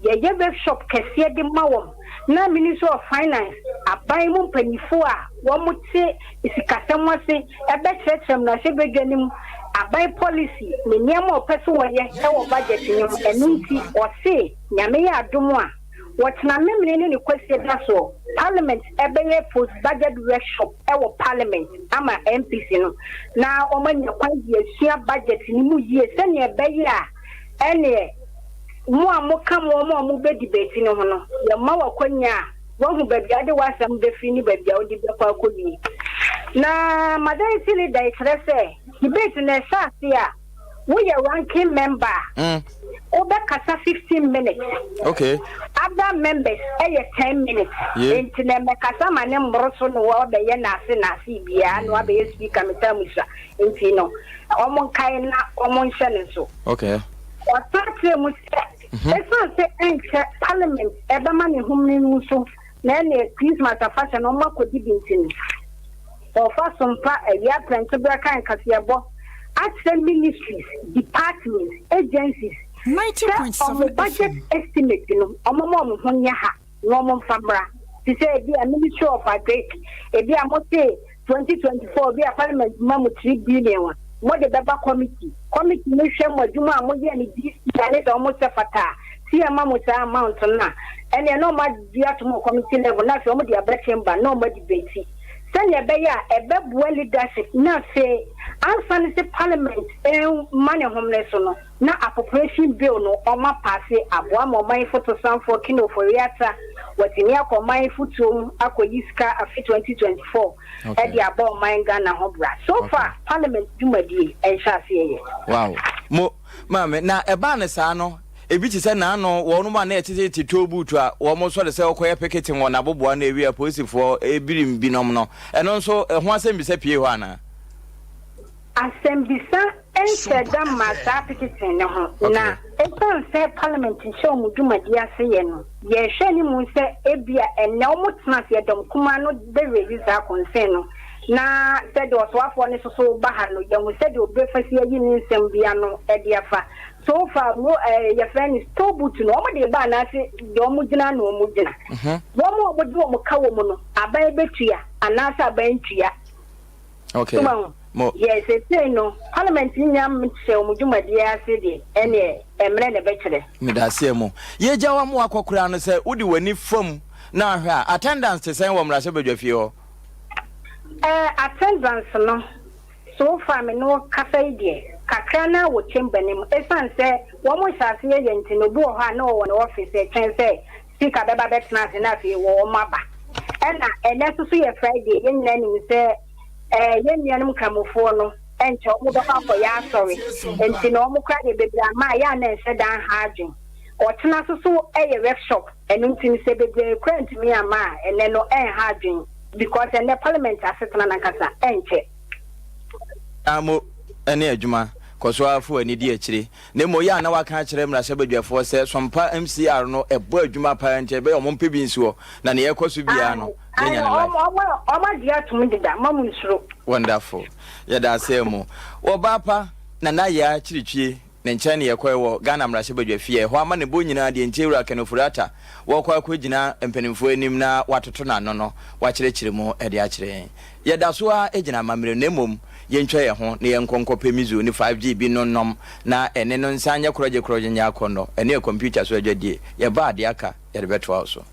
yɛyɛ workshop kɛseɛ de ma wɔn na Ministry of Finance, aban mu mpaninfoɔ a wɔn te sikasɛm ase bɛkyerɛkyerɛ mmarahyɛbadwa no mu aban policy ne nneɛma a ɔpɛ sɛ wɔyɛ wɔ budget no mu. Ɛno nti ɔse Nyame yɛ adom a wɔkyena Memene ne ne Kwasie da soɔ Parliament bɛyɛ post budget workshop wɔ Parliament ama MPs no na wɔn anya kwan de asua budget no mu yie sɛdeɛ ɛbɛyɛ a ɛneɛ mo a moka wɔn a wɔbɛ debate no ho no yɛma wo akwanya a Woahu baabi a wode w'asɛm bɛfiri ne baabi a wode bɛkɔ akɔwie. Na Majority Leader yi kyerɛ sɛ debate no ɛhyɛ ase a, woyɛ ranking member a, wobɛkasa 15 minutes. Okay. Other members ɛyɛ 10 minutes. Yeah. Nti na mmɛkasa ma ne mmoro so na wɔbɛyɛ naase naase biara na wabɛyɛ speaker metaa mu sua. Nti no, wɔn nkae na wɔn nhyɛ ne nso. Okay. Ɔsan kyerɛ mu sɛ Esiane sɛ ɛnkyɛ Parliament bɛma ne homene no so na ɛne Christmas afahyɛ no wɔakɔdi bi nti no, wɔfa so mpa awia prɛmtoberɛ kan kaseɛbɔ akyerɛ ministries, departments, agencies sɛ wɔn budget estimate no wɔmma wɔn ho nyɛ ha. na wɔn mfa mmra te sɛ ebi a ministry of agric ebi a mo se 2024 ebi a parliament ma mo 3 billion a mo de bɛba committee committee no hwɛ mo adwuma a mo yɛ ne this year ne sɛ wɔn sɛ fata a si ɛma mo saa amount no a ɛnneɛ na wɔn agye ato mo committee level na afei wɔn de aba chamber na wɔn adebate sɛnea ɛbɛyɛ a ɛbɛboa leadership na afei ansa ne sɛ parliament ma ne homene so no. Na appropriation bill no ɔma paase aboa ma ɔman fotosanfoɔ Ken Ofori-Atta watumi akɔ ɔman fotuo mu akɔyi sika afe 2024 de abɔ ɔman Ghana ho bra. So far parliament dwumadie nhyɛ aseɛ yɛ. Wow. Mo, maame, na ɛbaa no saa no, ebi te sɛ n'ano, wɔnom a na ɛtetete toll booth a wɔn sɔre sɛ wɔkɔyɛ picketing wɔ n'aboboa no ewie a polisifoɔ ebirim binom no, ɛno nso ɛho asɛmbisa pie hɔ anaa? Asɛmbisa nhyɛ da mma saa petition no ho, na esiane sɛ Parliament nhyɛ wɔn dwumadi ase yɛ no, yɛrehwɛ anim sɛ ebia ɛnnɛ wɔtena ase ɛdɔm kumaa no bɛ raise saa concern no, na sɛdeɛ ɔsoafoɔ no soso ba ha no, yɛahu sɛdeɛ ɔbɛfa si ayi ne nsɛm bi ano de afa. So far, mo eh, yɛfrɛ no toll booth no, wɔn de ba anaase deɛ wɔn gyina na wɔn gyina. Wɔn a wɔde wɔn ka wɔ mu no, aban bɛtua anaasɛ aban ntua. Okay. So wahu? Mo. Yes, seesei no, Parliament nnya nhyɛ wɔn dwumadie ase deɛ, ɛnneɛ mmerɛ na ɛbɛkyerɛ. Medaseɛ mo. Yɛgya wo ama wakɔ koraa no sɛ wode w'ani fam na ahwɛ a, attendance te sɛn wɔ mmarahyɛbadwafie hɔ? Eh, attendance no, so far me ne wo kasa yi deɛ, kakra no ara wɔ chamber no mu. Ɛsiane sɛ wɔn nhyɛ aseɛ yɛ nti no, obi wɔ hɔ a na ɔwɔ ne office ɛtwɛn sɛ Speaker bɛba bɛtena ase na afei wɔ wɔn aba. Ɛna ɛnɛ nso so yɛ Friday, yɛn nyinaa nim sɛ ɛɛ yɛn nuanom Nkramofoɔ no ɛnkyɛ wɔn bɛkɔ akɔyɛ asɔre. Nti na wɔn koraa deɛ bebree ama a yɛ a na ɛnhyɛ da nha adwen. Ɔkyena nso so ɛyɛ workshop, ɛno nti no sɛ bebree koraa ntumi amma a ɛnɛ no ɛnha adwen because ɛnɛ parliament asetena no ankasa ɛnkyɛ. Mo ne adwuma, kɔ so ara fa w'ani di akyire. Na mmom yɛ a na waka akyerɛ mmarahyɛbadwafoɔ sɛ Sompa MCR no ɛbɔ adwuma paa nti ɛbɛyɛ wɔn mpɛ bi nsi hɔ na nea ɛkɔ so biara no yɛnya no live. Wɔn agye atom deda, mma mo nsuro. Wonderful. Yɛda ase mo. Wɔ baa pa Nana Yaa Kyiritwie ne nkyɛn na yɛkɔɛ wɔ Ghana mmarahyɛbadwa fie. Ɛhɔ amanebɔ nyinaa deɛ nti Awura Ken Ofori-Atta wɔkɔ akɔgyina mpanimfoɔ anim na watoto n'ano no wakyerɛkyerɛ mu de akyerɛ yɛn. Yɛda so ara gyina amammerɛ na mmom yɛntwa yɛn ho na yɛnkɔ nkɔpɛ Mizu ne 5G bi no nnom na ɛne no nsan nyɛ korɔgye-korɔgye nyɛ akɔnnɔ. Ɛno yɛ kɔmputa so adwadie. Yɛba a, deɛ aka yɛde bɛtoa wo so.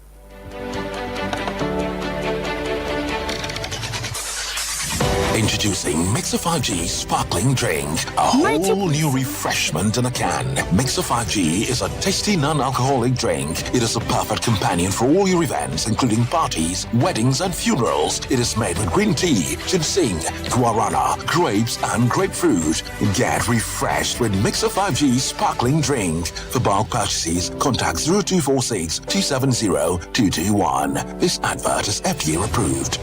Introducing Mixer 5G Sparkling Drink, a whole new refreshment in a can. Mixer 5G is a tasty non-alcoholic drink. It is a perfect companion for all your events, including parties, weddings, and funerals. It is made with green tea, ginseng, guarana, grapes, and grapefruit. Get refreshed with Mixer 5G Sparkling Drink. For bulk purchases, contact 0246 270 221. This advert is FDA approved.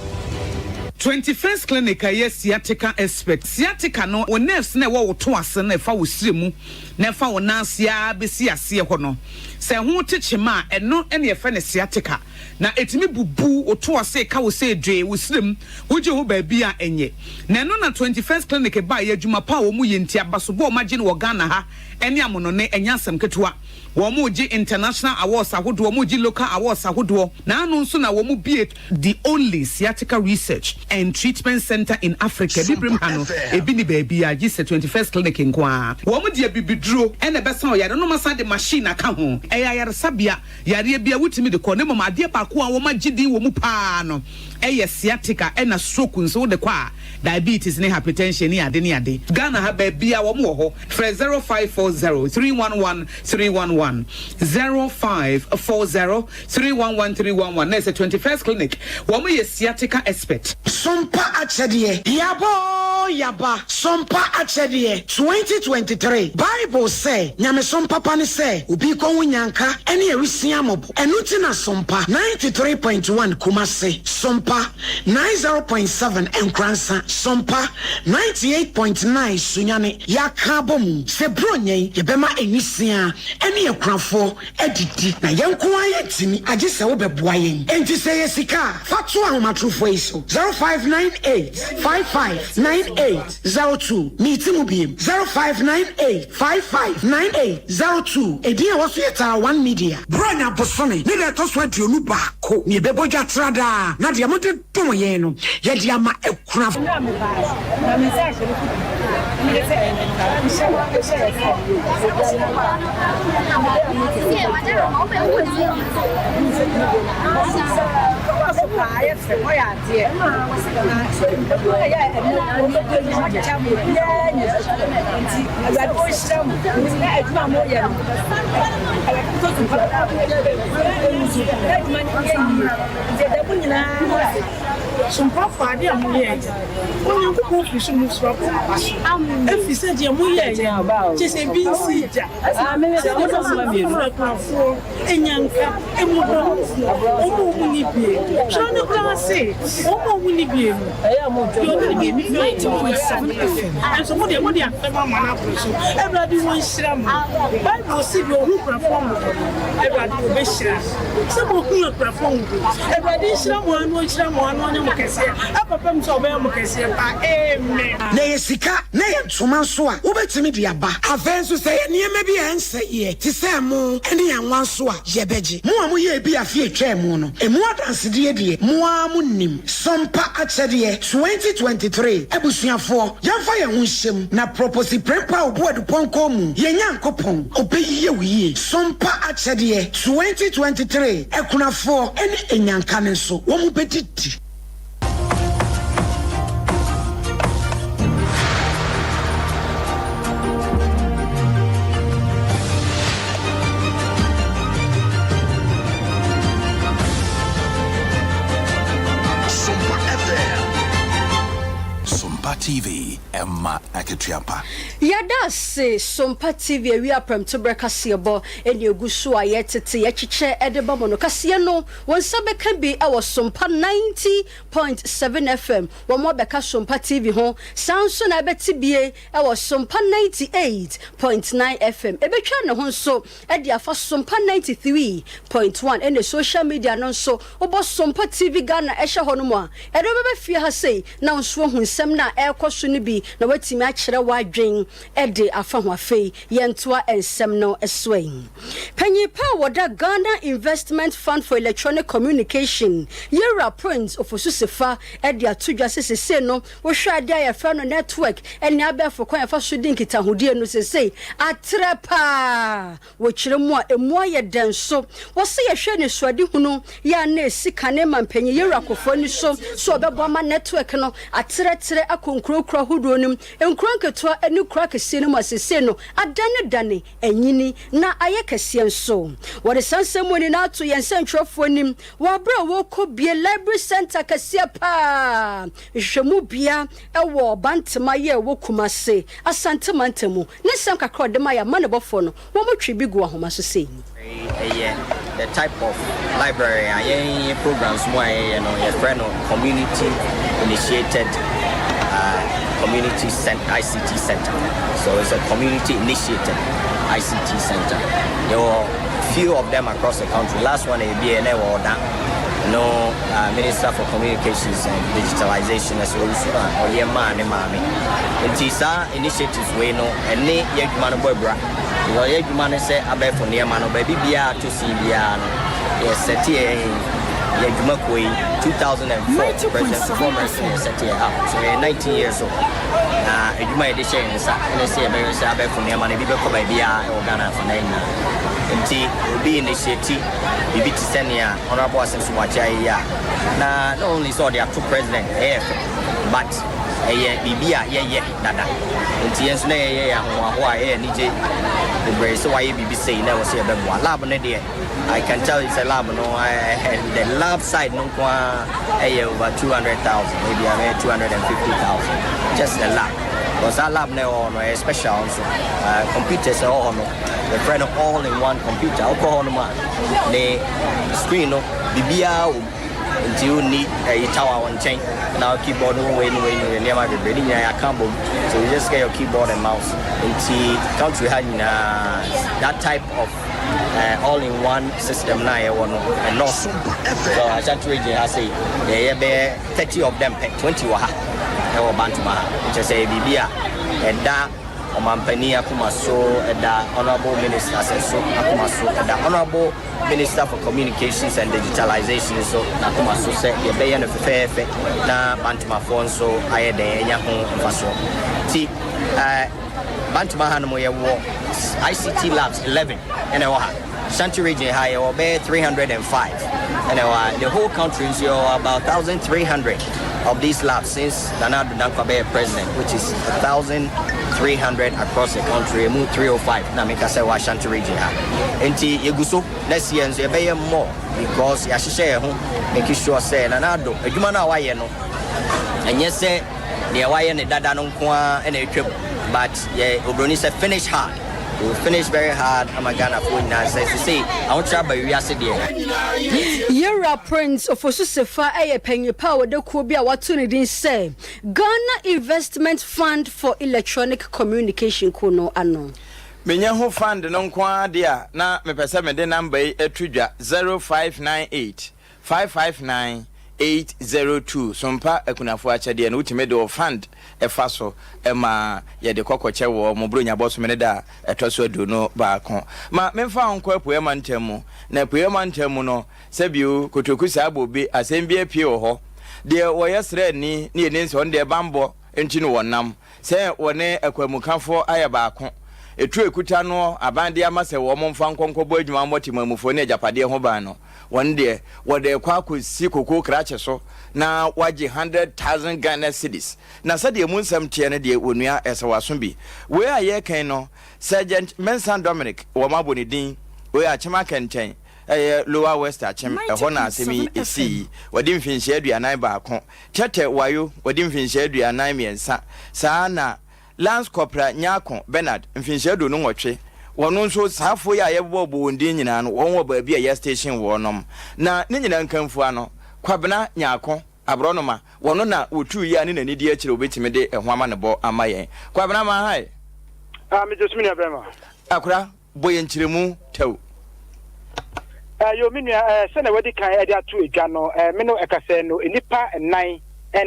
21st Clinic a ɛyɛ sciatica expert. Sciatica no, wo nerves no a ɛwɔ wo to ase no a ɛfa wo srɛ mu na ɛfa wo nan ase ara bɛsi aseɛ hɔ no, sɛ ɛho te kyema a, ɛno na yɛfrɛ no sciatica. Na ɛtumi bubu wo to ase, ɛka wo sɛ dwee, wo srɛ mu, wogye ho baabi a ɛnyɛ. Na ɛno na 21st Clinic baeɛ, adwuma pa a wɔyɛ nti, abasobɔ a wɔagye no wɔ Ghana ha. ne amonɔne ɛnyɛ asɛm ketewa. Wɔregye international awards ahodoɔ, wɔregye local awards ahodoɔ. Naano nso na wɔbue the only sciatica research and treatment centre in Africa. Abibirem ha no, ebi nni baabiara gye sɛ 21st Clinic nko ara. Wɔde abibiduro na ɛbɛsa ɔyare no na wɔasan de machine aka ho. Ɛyɛ ayaresabea, yareɛ biara wotumi de kɔ na mmom adeɛ baako a wɔagye din wɔ mu pa ara no yɛ sciatica ɛna stroke nso wode kɔ a diabetes ne hypertension ne ade ne ade. Ghana ha baabiara wɔn wɔ hɔ. Frɛ 0540 311 311, 0540 311 311 na ɛsɛ 21st Clinic wɔn yɛ sciatica expert. Sompa akyɛdeɛ, Yaba oo yaba, Sompa akyɛdeɛ, 2023 Bible sɛ, Nyamesom papa ne sɛ obi rekɔhu nyanka ne awisiaa mmɔbɔ. Ɛno nti na Sompa 93.1 Kumasi, Sompa 90.7 Nkoransa, Sompa 98.9 Sunyani, yɛaka abɔ mu sɛ Buronya yi yɛbɛma nwisiaa ne akunafoɔ adidi. Na yɛn nko ara yɛntumi, agye sɛ wobɛboa yɛn. Enti sɛ ɛyɛ sika a, fa to ahomatorofoɔ yi so, 0598 55 98 02. Meti mu biem, 0598 55 98 02. Edin a ɛwɔ so yɛ Tara One Media. Buronya bosome ne da ɛtɔ so 21 na yɛbɛbɔ dwa tra daa, na deɛ mode dom yɛn no, yɛde ama akunafo. Mmerɛ a mebaeɛ, na me nsa ahyɛ me kutu, mede sɛ mehyɛ wɔ hyɛ yɛ sɛ Sompafoɔ, adeɛ a moyɛeɛ no, Onyankopɔn firi soro mu soro abɔ mo aba so, ɛfiri sɛ deɛ moyɛeɛ no, kyerɛ sɛ ebi nsii da, sɛdeɛ ɛbɛyɛ a mobɛma akunafoɔ anya nka, mmɔborɔhunufoɔ, wɔn a wɔnni bie. Twerɛ no koraa se, Wɔn a wɔnni bie no, deɛ ɔne ne biribi firi no, nanso mo deɛ, mode afɛm ama no aboro so. Awurade ɔnhyira mo. Bible se, Deɛ ɔhu akunafoɔ mmɔbɔ no, Awurade ɔbɛhyira no. Sɛ moahunu akunafoɔ ho bi. Awurade nhyira mo ara na ɔnhyira mo ara na ɔnyɛ mo kɛseɛ ɛkɔpem sɛ ɔbɛyɛ mo kɛseɛ paa. Amen. Na ɛyɛ sika na ɛyɛ ntoma nso a, wobɛtumi de aba. Afei nso, sɛ ɛyɛ nneɛma bi a ɛnsɛeɛ te sɛ ɛmo ne anwa nso a, yɛbɛgye. Mo a moyɛɛ bi afe a ɛtwaa mu no, emu adansedie deɛ, mo ara monim. Sompa Akyɛdeɛ 2023 Abusuafoɔ, yɛmfa yɛn ho nhyɛ mu na Proposi Prempeh Obuadupɔnkɔ mu, yɛn Nyankopɔn, ɔbɛyɛ wo yie. Sompa Akyɛdeɛ 2023 Akunafoɔ ne Anyanka no nso, wɔbɛdidi. Sompa FM. Sompa TV, ɛma akatua pa. Yɛda ase Sompa TV awia prɛmtoberɛ kaseɛbɔ ɛne ɛgu so a yɛtete yɛkyekyɛ de ba mo no. Kaseɛ no wo nsa bɛka bi wɔ Sompa 90.7 FM, wɔn abɛka Sompa TV ho, saa nso na ɛbɛte bie wɔ Sompa 98.9 FM, ɛbɛtwa ne ho nso de afa Sompa 93.1 ɛne social media no nso wobɔ Sompa TV Ghana ɛhyɛ hɔ nom a ɛde wo bɛba fie ha sei na wo nso woahu nsɛm no a ɛrekɔ so no bi na woatumi akyerɛ w'adwen de afa ho. Afei yɛntoa nsɛm no so ɛ. Panyin pa a wɔda Ghana Investment Fund for Electronic Communication, Yewura Prince Ofosu Sefa de ato dwa sɛ sesei no wohwɛ adeɛ a yɛfrɛ no network ne abɛɛfo kwan a yɛfa so di nkitahodie no sesei atrɛ paa wɔ kyerɛ mu a emu ayɛ dɛ nso. Wɔse yɛhwɛ anisoadehunu yɛ a na esi kane ma mpanyin Yewura Kufuor ani so sɛ ɔbɛboa ma network no atrɛtrɛ akɔ nkuro nkuro ahodoɔ no mu, nkuro nketewa ne nkuro akɛseɛ no mu a sesei no adanedane, anyini na ayɛ kɛseɛ nso. Wɔde saa nsɛm mu nyinaa ato yɛn nsɛntwerɛfoɔ anim wɔ aberɛ a wɔrekɔbue Library Centre kɛseɛ paa nhwehwɛmu bea wɔ Bantama yi a ɛwɔ Kumase, Asante mantam mu. Ne nsɛm kakra a ɔde ma yɛn amanebɔfoɔ no, wɔtwe bi gu ahoma so sei. Ɛyɛ the type of library a yɛn programs mu a yɛyɛ no yɛfrɛ no community initiated community ICT center. So it's a community initiated ICT center. Yɛwɔ few of them across the country. Last one ebi yɛ na ɛwɔ Ɔda. No Minister for Communications and Digitalization ɛsɛ owusu na ɔyɛ maa ne maame. Nti saa initiatives wei no ɛne yɛ adwuma no bɔ abira. Because yɛ adwuma ne sɛ abɛɛfo nneɛma no baabi biara ato sin biara no yɛ sɛte yɛn yɛ adwuma kuo yi 2004 President Kufuor mmerɛ so na yɛ sɛte yɛ up so yɛ 19 years old na adwuma yɛde hyɛ yɛn nsa ɛne sɛ yɛbɛyɛ sɛ abɛɛfo nneɛma no ebi bɛkɔ baabiara ɛwɔ Ghana afanan nyinaa nti obi initiate biribi te sɛ nea Honourable Asenso Boakye ayɛ yi a na not only sɛ ɔde ato president ɛyɛ fɛ but ɛyɛ biribi a yɛyɛ dada nti yɛn nso na yɛyɛ yɛn ahohoahoa a ɛyɛ anigye bebree sɛ wayɛ biribi sei na ɛwɔ sɛ yɛbɛboa lab no deɛ I can tell you sɛ lab no the lab side no nko ara ɛyɛ over 200,000 maybe abɛyɛ 250,000 just the lab because that lab no ɛwɔ hɔ no ɛyɛ special nso computers ɛwɔ hɔ no yɛfrɛ no all in one computer wokɔ hɔ nom a ne screen no biribiara wɔ mu nti wonni ɛyi tower wɔ nkyɛn na keyboard no wei ne wei ne nneɛma bebree ne nyinaa yɛaka bom so you just get your keyboard and mouse nti country ha nyinaa that type of all in one system na yɛwɔ no ɛnɔɔso so Ashanti Region ha sei yɛyɛ bɛyɛ 30 of them pɛ 20 wɔ ha ɛwɔ Bantama ha nkyɛ sɛ yɛ biribi a ɛda ɔmampanin akoma so ɛda honourable minister sɛ so akoma so ɛda honourable minister for communications and digitalization nso n'akoma so sɛ yɛbɛyɛ no fɛfɛɛfɛ na Bantamafoɔ nso ayɛ dɛn anya ho mfasoɔ nti Bantama ha nom yɛwɔ ICT labs 11 ɛna ɛwɔ ha. Ashanti Region ha yɛwɔ bɛyɛ 305 ɛna ɛwɔ ha. The whole country nso yɛwɔ about 1300 of these labs since Nana Addo Dankwa bɛyɛ president, which is 1300 across the country, emu 305 na meka sɛ wɔ Ashanti Region ha. Nti yɛgu so next year nso yɛbɛyɛ more because yɛahyehyɛ yɛn ho making sure sɛ Nana Addo adwuma no a wayɛ no ɛnyɛ sɛ deɛ wayɛ ne dada no nko ara ɛna atwam but yɛ obroni sɛ finish hard. We will finish very hard ama Ghanafoɔ nyinaa sɛ sesei ahokyerɛ aba wiase deɛ. Yɛwura Prince Ofosu Sefa yɛ panyin pa a wɔda kuo bi a wɔato ne din sɛ Ghana Investment Fund for Electronic Communication kuo no ano. Menya hu fund no nko ara deɛ a, na mepɛ sɛ mede number yi to dwa, 0598 559 802. Sompa Akunafoɔ Akyɛdeɛ no, wotumi de wo fund fa so ma yɛde kɔ kɔkyɛ wɔ mo Buronya bɔsome no da a ɛtɔ so 21. Ma memfa wo nkɔ Apueɛ Mantam mu. Na Apueɛ Mantam mu no, sɛbio Kotoku saa bobe asɛm bi apue wɔ hɔ. Deɛ wɔyɛ sraani ne yɛnim sɛ ɔno deɛ banbɔ nti no wɔnam. Sɛ wɔne akwanmukafoɔ ayɛ baako. Etuo a ɛkuta noɔ aban de ama sɛ wɔn mfa nkɔ nkɔbɔ adwuma mmɔ temanmufoɔ ne agyapadeɛ ho ban no, wɔn deɛ, wɔde rekɔ akɔsi kokoo krakye so na wɔagye 100,000 Ghana cedis. Na sɛdeɛ emu nsɛm teɛ no deɛ, onua, ɛsɛ w'aso bi. Wei a yɛreka yi no, Sergeant Mensah Dominic, wɔabɔ ne din, wei Akyem Akɛntɛn, ɛyɛ Lower West Akyem, ɛhɔ na asɛm yi sii. Wadi mfinhyia 41. Tɛtɛ Wayo, wadi mfinhyia 43. Saa ara na Lance Corporal Nyarko Bernard, mfinhyia 28. Wɔn nso, saa afoɔ yi a yɛbobɔbobɔ wɔn din nyinaa no, wɔn wɔ baabi a yɛastation wɔnom. Na ne nyinaa nkamfua no, Kwabena Nyarko, aborɔnoma, wɔno na wɔtuu yi a ne n'ani di akyire a wɔbɛtumi de ɛho amanebɔ ama yɛn. Kwabena, ma hi. Ah, megye so me nua bɛrima. Akora, bɔ yɛn nkyerɛmu tɛw. Eh, yo, me nua, eh, sɛnea wadi kan de ato dwa no, eh, me no ɛkasɛ no nnipa nnan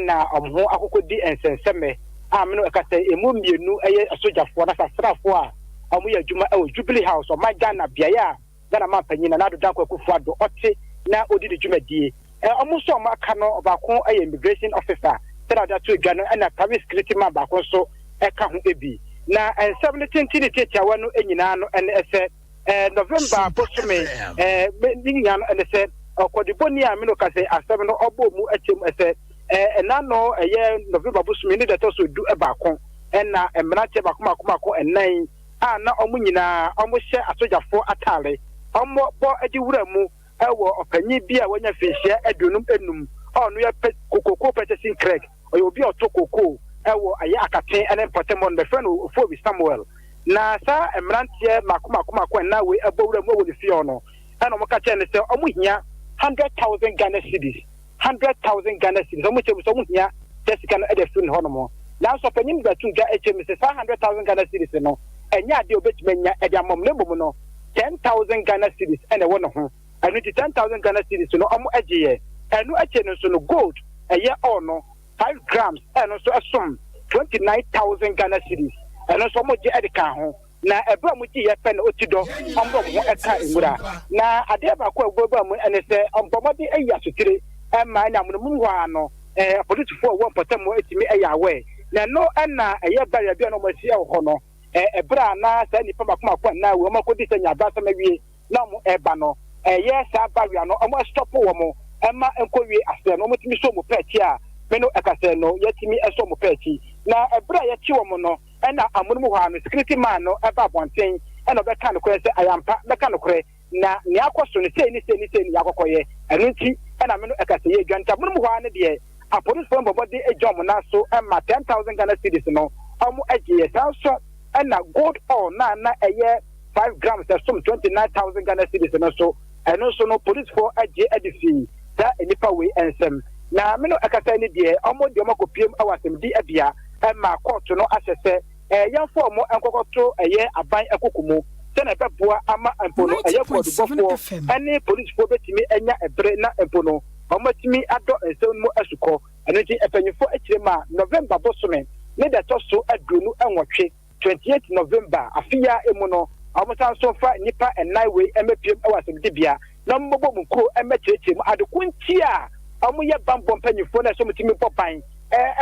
na wɔn ho akokɔdi nsɛnsɛmɛ a me no ɛkasɛ emu mmienu yɛ asogyafoɔ na asraafoɔ a wɔyɛ adwuma wɔ Jubilee House, ɔman Ghana beaeɛ a Ghana manpanyin Nana Addo Dankwa Akufo-Addo ɔte na odi ne dwumadie. Eh, wɔn nso a wɔaka no, ɔbaako yɛ immigration officer sɛnea ɔde ato dwa no, ɛna private security man baako nso ɛka ho bi. Na nsɛm no tenten ne tiatiawa no nyinaa no ɛne sɛ eh, November bosome eh, ne nyinaa no ɛne sɛ ɔkɔdebɔni a mene ka sɛ asɛm no ɔbɔ mu akyɛm sɛ eh, ɛna no ɛyɛ November bosome ne da ɛtɔ so 11 ɛna mmeranteɛ baako baako baako ɛnan a na wɔn nyinaa wɔhyɛ asogyafoɔ atare wɔbɔ de wura mu wɔ ɔpanyin bi a wanya mfinhyia 55 a ɔno yɛ kookoo purchasing clerk. Ɔyɛ obi a ɔtɔ kookoo wɔ ɛyɛ Akaten ne mpɔtam hɔ no, bɛfrɛ no Ofowi Samuel. Na saa mmeranteɛ mmaako mmaako mmaako nnan wei bɔ wura mu wɔ ne fie hɔ no, ɛna wɔka kyerɛɛ no sɛ wɔhia 100,000 Ghana cedis, 100,000 Ghana cedis, wɔn kyerɛ mu sɛ wɔhia saa sika no de afiri ne hɔnom. Nanso ɔpanyin no bɛtoo dwa kyerɛ mu sɛ saa 100,000 Ghana cedis no, ɛnyɛ adeɛ a obetumi anya de ama wɔn, na mmom no, 10,000 Ghana cedis na ɛwɔ ne ho. Ɛno nti 10,000 Ghana cedis no wɔn gyeeɛ. Ɛno akyire no nso no, gold ɛyɛ ɔɔ no, 5 grams, ɛno nso ɛsom 29,000 Ghana cedis, ɛno nso wɔn gye de kaa ho. Na ɛberɛ a wɔgyeeɛ pɛ na ɔti dɔ wɔn de wɔn ho kaa nwura. Na adeɛ baako a ɛbɛba mu ne sɛ wɔbɔ mmɔden ayi asotire ma ɛne amonomu hɔ ara no apolisifoɔ a wɔwɔ mpɔtam hɔ tumi yɛ aware. Na ɛno na ɛyɛ barrier bi a na wɔasi wɔ hɔ no. Ɛberɛ a na saa nnipa mako mako nnan wei wɔakɔdi sɛ nyabrasɛm awie na wɔreba no, ɛyɛ saa barrier no wɔstɔpo wɔn ma nkɔwie aseɛ no wɔtumi sɔ wɔn pɛɛkyi a me no ɛkasɛ no yɛtumi sɔ wɔn pɛɛkyi. Na ɛberɛ a yɛkye wɔn no ɛna amonom hɔ ara no security man no ba abɔnten ɛna ɔbɛka nokorɛ sɛ ayɛ ampa mɛka nokorɛ na nea akɔ so no sei ne sei ne sei ne yɛakɔkɔyɛ ɛno nti ɛna me no ɛka sɛ yɛdwa nti amonom hɔ ara no deɛ apolisifoɔ no bɔ mmɔden gya wɔn nan so ma 10,000 Ghana cedis no wɔn gyeeɛ saa nso ɛna gold ore no a na ɛyɛ 5 grams ɛsom 29,000 Ghana cedis no nso ɛno nso no polisifoɔ gye de fii saa nnipa wei nsam na me no ɛkasa ni deɛ wɔn de wɔn akɔpiem wɔ asɛmdi bea ma kɔɔto no ahyɛ sɛ yɛmfa wɔn nkɔkɔto ɛyɛ aban koko mu sɛnea ɛbɛboa ama mpo no ɛyɛ kwaadubɔfoɔ ne polisifoɔ bɛtumi anya ɛbere na mpo no wɔatumi adɔ nsɛm no mu asukɔ. Ɛno nti mpanyinfoɔ akyire ma November bosome ne da ɛtɔ so 28, 28 November, afe yi ara mu no, wɔsan nso mfa nnipa nnan wei mmɛpiem wɔ asɛmdibea na wɔmmɛbɔ wɔn nkuro mmɛkyerɛkyerɛ mu ade ko nti a wɔyɛ bammɔ mpanyinfoɔ no a ɛsɛ wɔtumi bɔ ban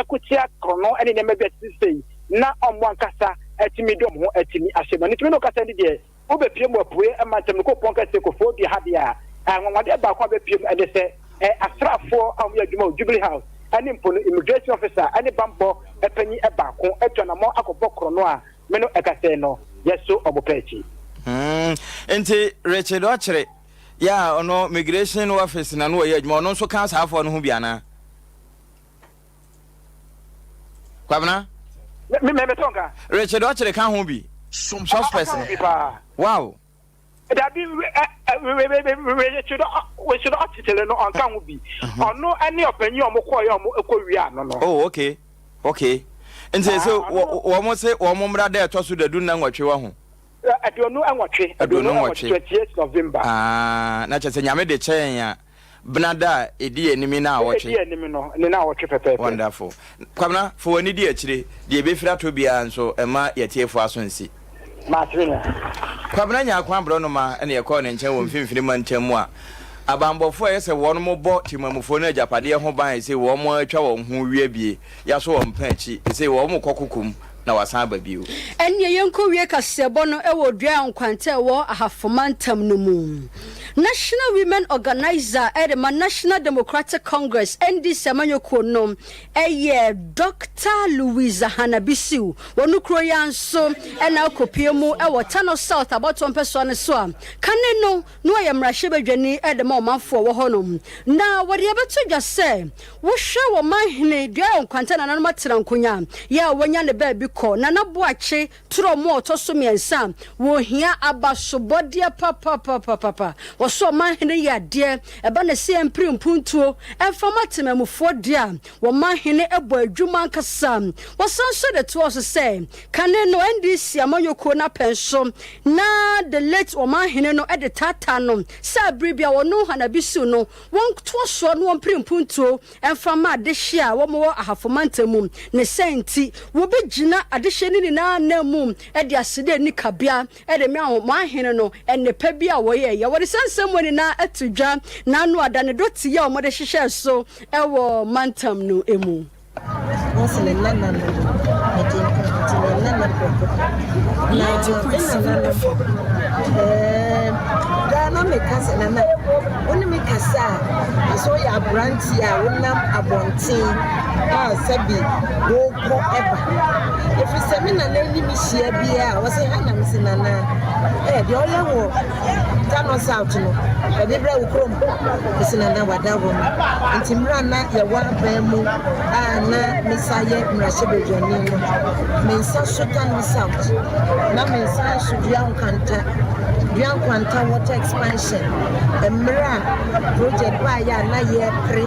ko tia korɔno ne nneɛma bi a ɛtete sei na wɔn ankasa atumi de wɔn ho atumi ahyɛ mu. Ɛno nti me ne wo kasa yi deɛ wobɛpiem wɔ apueɛ mantam no kuropɔn kɛseɛ Koforidua ha deɛ a, anwanwadeɛ baako a bɛpiem ne sɛ asraafoɔ a wɔyɛ adwuma wɔ Jubilee House ne mpo no immigration officer ne bammɔ panyin baako atu anammɔn akɔbɔ korɔno a me no ɛka sɛ no yɛso wɔn pɛ akyi. Hmm, nti Richard Ɔkyere yɛ a ɔno migration office na no ɔyɛ adwuma ɔno nso ka saa afɔ no ho bi anaa? Kwabena? Me me me tɔnka. Richard Ɔkyere ka ho bi. Suspect no. Wow. Dabi Richard Richard Ɔkyere no ɔnka ho bi. Ɔno ɛne ɔpanyin a ɔmo kɔɔ yɛ ɔmo ɛkɔ wia no no. Oh okay okay. Nti sɛ wɔn se wɔn mmra dɛ ɛtɔ so dadu nna nwɔtwe wɔ ho. 28, 28, 28 November. Ah, na kyerɛ sɛ Nyame de kyɛ yɛn a, benada a ɛdi yɛn anim yi naawɔtwe. Ɛdi yɛn anim no, ne naawɔtwe pɛpɛɛpɛ. Wonderful. Kwabena, fa w'ani di akyire, deɛ ɛbɛfiri atɔ biara nso, mma yɛatiefoɔ aso nsi. Mate me nua. Kwabena Nyarko Aborɔnoma na yɛkɔɔ ne nkyɛn wɔ Mfimfini Mantam mu a, abanbɔfoɔ a ɛyɛ sɛ wɔn bɔ Temamufoɔ no agyapadeɛ ho ban seesei wɔn atwa wɔn ho wia bie, yɛaso wɔn mpa akyi, seesei wɔn rekɔ kokom na wasan aba bio. Ɛnneɛ yɛnkɔwie kaseɛbɔ no wɔ Dua Nkwanta a ɛwɔ Ahafo Mantam no mu. National Women Organiser de ma National Democratic Congress, NDC, amanyɔkuo no yɛ Dɔkta Louisa Hannah Bisiw. Wɔn kuro yi ara nso na akɔpue mu wɔ Tano South abatoɔ mpɛsoa no so a kane no na ɔyɛ mmarahyɛbadwani de ma ɔmanfoɔ wɔ hɔnom. Na wɔde abɛto dwa sɛ wohwɛ wɔ manhene Duayaw Nkwanta nananom atena nkonya yɛ a wanya ne baabi kɔ Nana Boakye Torɔ mu a ɔtɔ so mmiɛnsa a wɔhia abasobɔdeɛ papapapapa. Wɔso ɔmanhene yɛ adeɛ ɛba ne sɛ yɛmpere mpuntuo ɛmfa ma temanmufoɔ deɛ a Wɔn ahene bɔ adwuma ankasa. Wɔsan nso de toɔ so sɛ, kane no NDC amanyɔkuo no apɛn so na the late Ɔmanhene no de taataa no sɛ bere bi a ɔno Hanabisu no wɔntoa soɔ na wɔmpere mpuntuo mfa mma adehyeɛ a wɔwɔ Ahafo mantam mu. Ne saa nti, wɔbɛgyina adehyeɛ no nyinaa ananmu de aseda a ɛnni kabea de me ahene no nnepa bi a wɔyɛeɛ. Wɔde saa nsɛm wɔ nyinaa ato dwa na ano adanedo tiyɛ a wɔde hyehyɛɛ so wɔ mantam no mu. Wɔse ne nana no mede nka nti ne nana prɛko pɛ. Na me nana no ɛɛm daa na meka sɛ nana wo ne me kasa a sɛ woyɛ aberanteɛ a wonam abɔnten a sɛbi wokɔ ɛba. Ɛfiri sɛ me nana ne me hyia biara a ɔse ha na mese nana ɛɛ deɛ ɔyɛ wɔ Tano South no ɔde brɛ wo kurom mese nana wada hɔ no nti mmerɛ a na yɛwɔ aban mu a na mesa yɛ mmarahyɛbadwani no me nsa so Tano South na me nsa so Dua Nkwanta Dua Nkwanta water expansion mmerɛ a project baayɛ a na yɛpere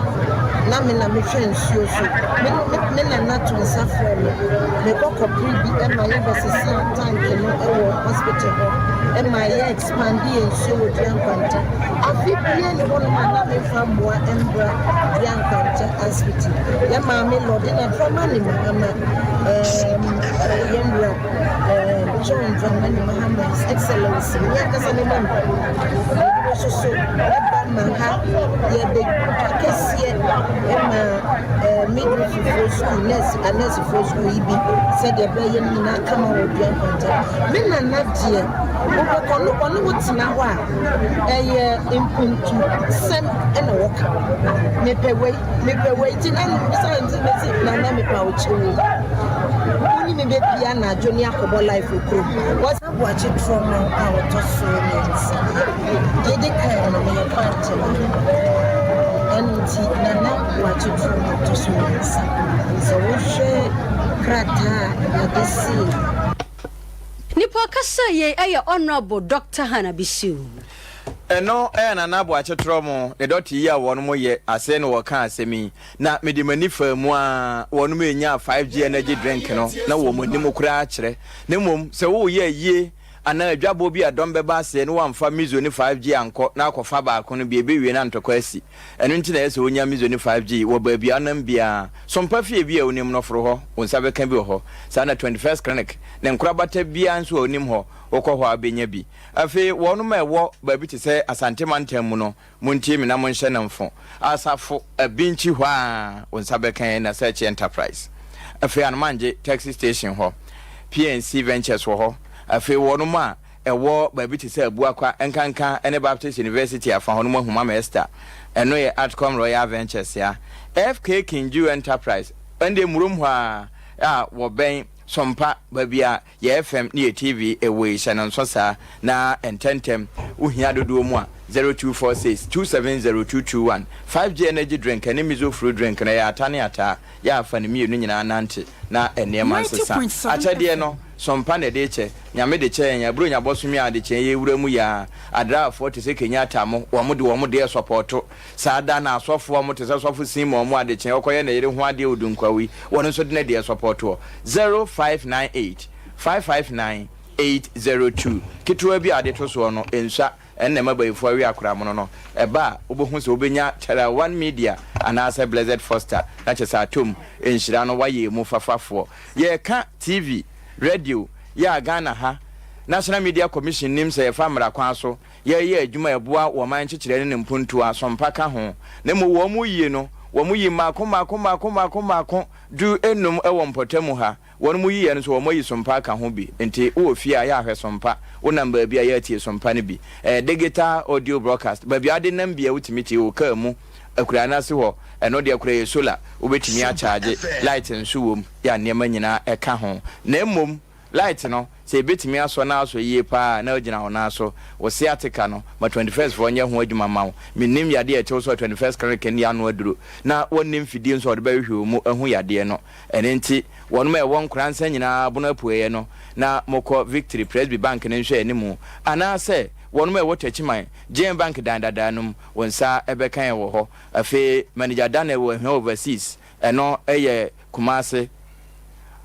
na me na mehwɛ nsuo so me me nana to nsa frɛ me mekɔ kɔpere bi ma yɛbɛsesa tank no wɔ hospital hɔ ma yɛ expand yɛ nsuo wɔ Dua Nkwanta. Afe bia ni hɔnom a na memfa mmoa mbra Dua Nkwanta asipiti. Yɛ maame Lordina Dramani Mahama, um, yɛn wura um, John Dramani Mahama, His Excellency, me ankasa me mampanin, me yere nso so ba ma ha yɛbɛdwa kɛseɛ ma eh, midwiferyfoɔ sukuu, nurse, anɛɛsefoɔ sukuu yi bi sɛdeɛ ɛbɛyɛ no nyinaa kama wɔ dua nkwanta. Me nana deɛ, wobɛkɔ no ɔne wo tena hɔ a, ɛyɛ mpuntusɛm na wɔka. Mepɛ wei, mepɛ wei nti na mebisa nti mesi nana mepa wo kyɛw o. Wo ne me bɛpie anadwo ne akɔbɔ life wɔ kurom. Wɔsan Boakye Trɔmɔ a ɔtɔ so mmiɛnsa. Deɛ ɛdi kan no meyɛ Kwantena. Ɛno nti Nana Boakye Trɔmɔ tɔ so mmiɛnsa. Sɛ wohwɛ krataa a yɛde see. Nipa ɔkasa yei yɛ Honourable Doctor Hannah Bisiw. Ɛno yɛ Nana Aboakye Trɔmo ne dɔte yi a wɔnom yɛ ase na wɔka asɛm yi. Na mede m'ani faa mu ara wɔnom renya 5G energy drink no na wɔn anim koraa kyerɛ. Na mmom sɛ woreyɛ ayie anaa adwabɔ bi a dɔm bɛba aseɛ na woamfa Mizo ne 5G ankɔ na akɔfa baako no bi a ɛbɛwie na ntɔkwa asi. Ɛno nti na ɛyɛ sɛ wonya Mizo ne 5G wɔ baabi a wonam biara. Sompa fie bi a wonim no, foro hɔ, wo nsa bɛka bi wɔ hɔ. Saa na 21st Clinic ne nkorabata biara nso a wonim hɔ, wokɔ hɔ a wobɛnya bi. Afei wɔnom a ɛwɔ baabi te sɛ Asante mantam mu no, montie me na monhyɛ no mfo. Asafo Abinkyi hɔ a wo nsa bɛka yɛn na Search Enterprise. Afei Anomangye Taxi Station hɔ, PNC Ventures wɔ hɔ. Afei wɔnom a ɛwɔ baabi te sɛ Abuakwa, Nkanka ne Baptist University afa hɔ no moahu Mama Esther. Ɛno yɛ Atcom Royal Ventures ya. FK Kinju Enterprise, ɛndeɛ Murom hɔ ara a wɔbɛn Sompa, baabi a yɛ FM ne yɛ TV wɔ yi, hyɛ no nso saa na ntɛntɛm wohia dodoɔ mu a, 0246 270221. 5G energy drink ne Mizo fruit drink no ɛyɛ ata ne ataa, yɛ a fa ne mmienu nyinaa nante na nneɛma nsesa. Akyɛdeɛ no, sompa na ɛde rekyɛ, Nyame de kyɛ yɛn, Aburonya bɔsome a adekyee yɛwura mu yi ara, Adraafoɔ te sɛ Kenyatta mo, wɔn de wɔn deɛ sɔpɔɔto. Saa da no asɔfoɔ a wɔte sɛ sɔfo Simon mu adekyee ɔkɔyɛ ne yere ho adeɛ wɔ Dunkwaw yi, wɔn nso de ne deɛ sɔpɔtoɔ. 0598 559 802. Ketewa bi a wɔde to soɔ no, nsua, ɛno na ɛma bayifoɔ awe akoramono no. Ɛba a, wobɛhu sɛ wobɛnya Terra One Media anaasɛ Blessed Foster, na kyerɛ sɛ atom nhyira no woayɛ emu fafafoɔ. Yɛreka TV, Radio, yɛ a Ghana ha, National Media Commission nim sɛ yɛfa mmara kwan so Yɛreyɛ adwuma a ɛboa wɔ ɔman nkyekyerɛ ne ne mpontuo a Sompa ka ho. Na mmom wɔn mu yie no, wɔn yi mmaako mmaako mmaako mmaako mmaako du nnum wɔ mpɔtamu ha. Wɔn mu yiiɛ no nso wɔn ayi Sompa aka ho bi. Nti wowɔ fie a yɛ ahwɛ Sompa. Wonam baabi a yɛ atie Sompa no bi. Ɛyɛ digital audio broadcast. Baabi a wode nam biara wotumi tie wɔ kaa mu, akuraa no ase hɔ. Ɛno deɛ koraa ɛyɛ solar. Wobɛtumi akyagye. Light nso wɔ mu. Yɛ a nneɛma nyinaa ɛka ho. Na mmom. Light no, sɛ ebetumi asɔ na asɔ yie paa a, na ogyina wo nan so. Wo sciatica no, ma 21st foɔ nyɛ ho adwuma mma wo. Mennim yadeɛ a ɛte wo so a 21st Clinic nni ano aduro, na wɔnni mfidie nso a wɔde bɛhwehwɛ wo mu ahu yadeɛ no. Ɛno nti, wɔnom a ɛwɔ Nkoransa nyinaa Bono Apueeɛ no, na mokɔ Victory Presby Bank no nhwɛanimu, anaasɛ wɔnom a ɛwɔ Techiman, JN Bank dan dadaa no mu, wo nsa bɛka yɛn wɔ hɔ. Afei, Manager Daniel wɔ Ahwea Overseas, ɛno yɛ Kumase,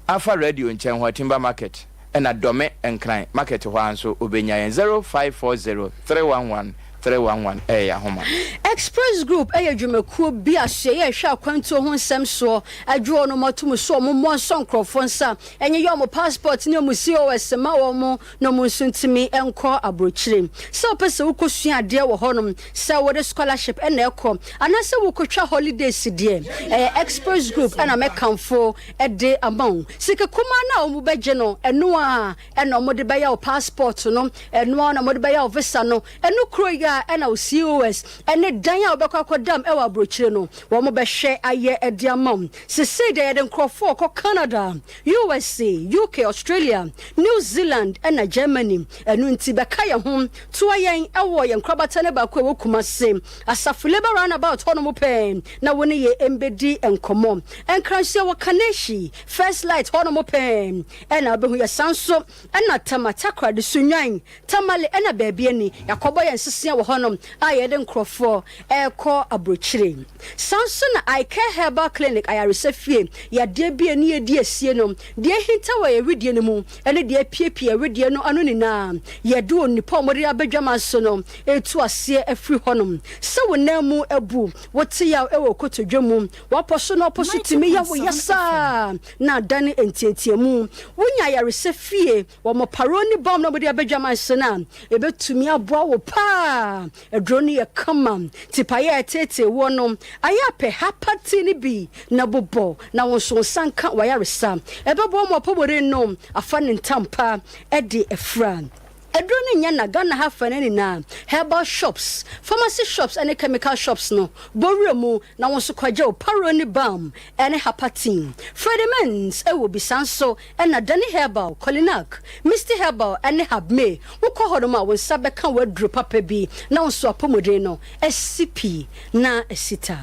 Afa radio nkyɛn hɔ, Timber Market, ɛna Dome Nkran Market hɔ ara nso wobɛnya yɛn 0540 311 311 ɛyɛ yɛn ahoma. Express Group yɛ dwumakuo bi a soɛeɛ a ɛhwɛ akwantuo ho nsɛm soɔ adwo wɔn ato mu sɛ wɔn mmoa nsɔ nkorɔfoɔ nsa nyeyɛ wɔn passport ne wɔn COS mma wɔn na wɔn nso ntumi nkɔ aburokyire. Sɛ wopɛ sɛ wokɔsua adeɛ wɔ hɔnom, sɛ wode scholarship na ɛkɔ, anaasɛ wokɔtwa holidays deɛ, ɛyɛ Express Group na mɛkamfo de ama wo. Sika kumaa no a wɔbɛgye no, ɛno ara na wɔde bɛyɛ wo passport no, ɛno ara na wɔde bɛyɛ wo visa no, ɛno koro yi ara na wo COS ne dan a wobɛkɔ akɔdam wɔ aburokyire no, wɔbɛhwɛ ayɛ de ama wo. Sesei deɛ yɛde nkurɔfoɔ kɔ Canada, USA, UK, Australia, New Zealand na Germany. Ɛno nti bɛka yɛn ho toa yɛn wɔ yɛn nkorabata no baako a ɛwɔ Kumasi, Asafo Labour Roundabout hɔnom pɛɛ na wo ne yɛn mbɛdi nkɔmmɔ. Nkranhyia wɔ Kaneshie, First Light hɔnom pɛɛ na wobɛhu yɛn. Saa nso na Tema, Takoradi, Sunyani, Tamale na baabi ani yɛakɔbɔ yɛn sesea wɔ. wɔ hɔnom a yɛde nkurɔfoɔ ɛrekɔ aburokyire. Saa nso na Icare Herbal Clinic ayaresa fie, yadeɛ bi a ani yɛdi asie no, deɛ ahinta wɔ yɛn wedeɛ no mu ne deɛ apiapia yɛn wedeɛ no ano nyinaa, yɛde onipa a wɔde aba dwaman so no retu aseɛ afiri hɔnom. Sɛ wo nan mu abu, wote yaw wɔ wo kotodwe mu, w'apɔ so na ɔpɔ so tumi yɛ wo ya saa na adane ntiantiamu, wonya ayaresa fie wɔ Mɔparoni Balm na wɔde aba dwaman so no a, ɛbɛtumi aboa wo paa. Aduro no yɛ kama. Tipaeɛ a ɛteetee woɔ no, ayɛ apɛ hapa tea no bi na bobɔ na wo nso wo nsa nka w'ayaresa. Ɛbɛboa ma w'apɔmuden no afa ne ntampa de afira. Aduro no nyɛ na Ghana ha fa no nyinaa, herbal shops, pharmacy shops ne chemical shops no, bɔ wura mu na wo nso kɔgye wo Paroni Balm ne Hapa Tea. Fredimens wɔ bi saa nso na Danny Herbal, Kolinak, Misty Herbal ne Habme. Wokɔ hɔnom a, wo nsa bɛka w'aduro papa bi na wo nso apɔmuden no asi pi na asi ta.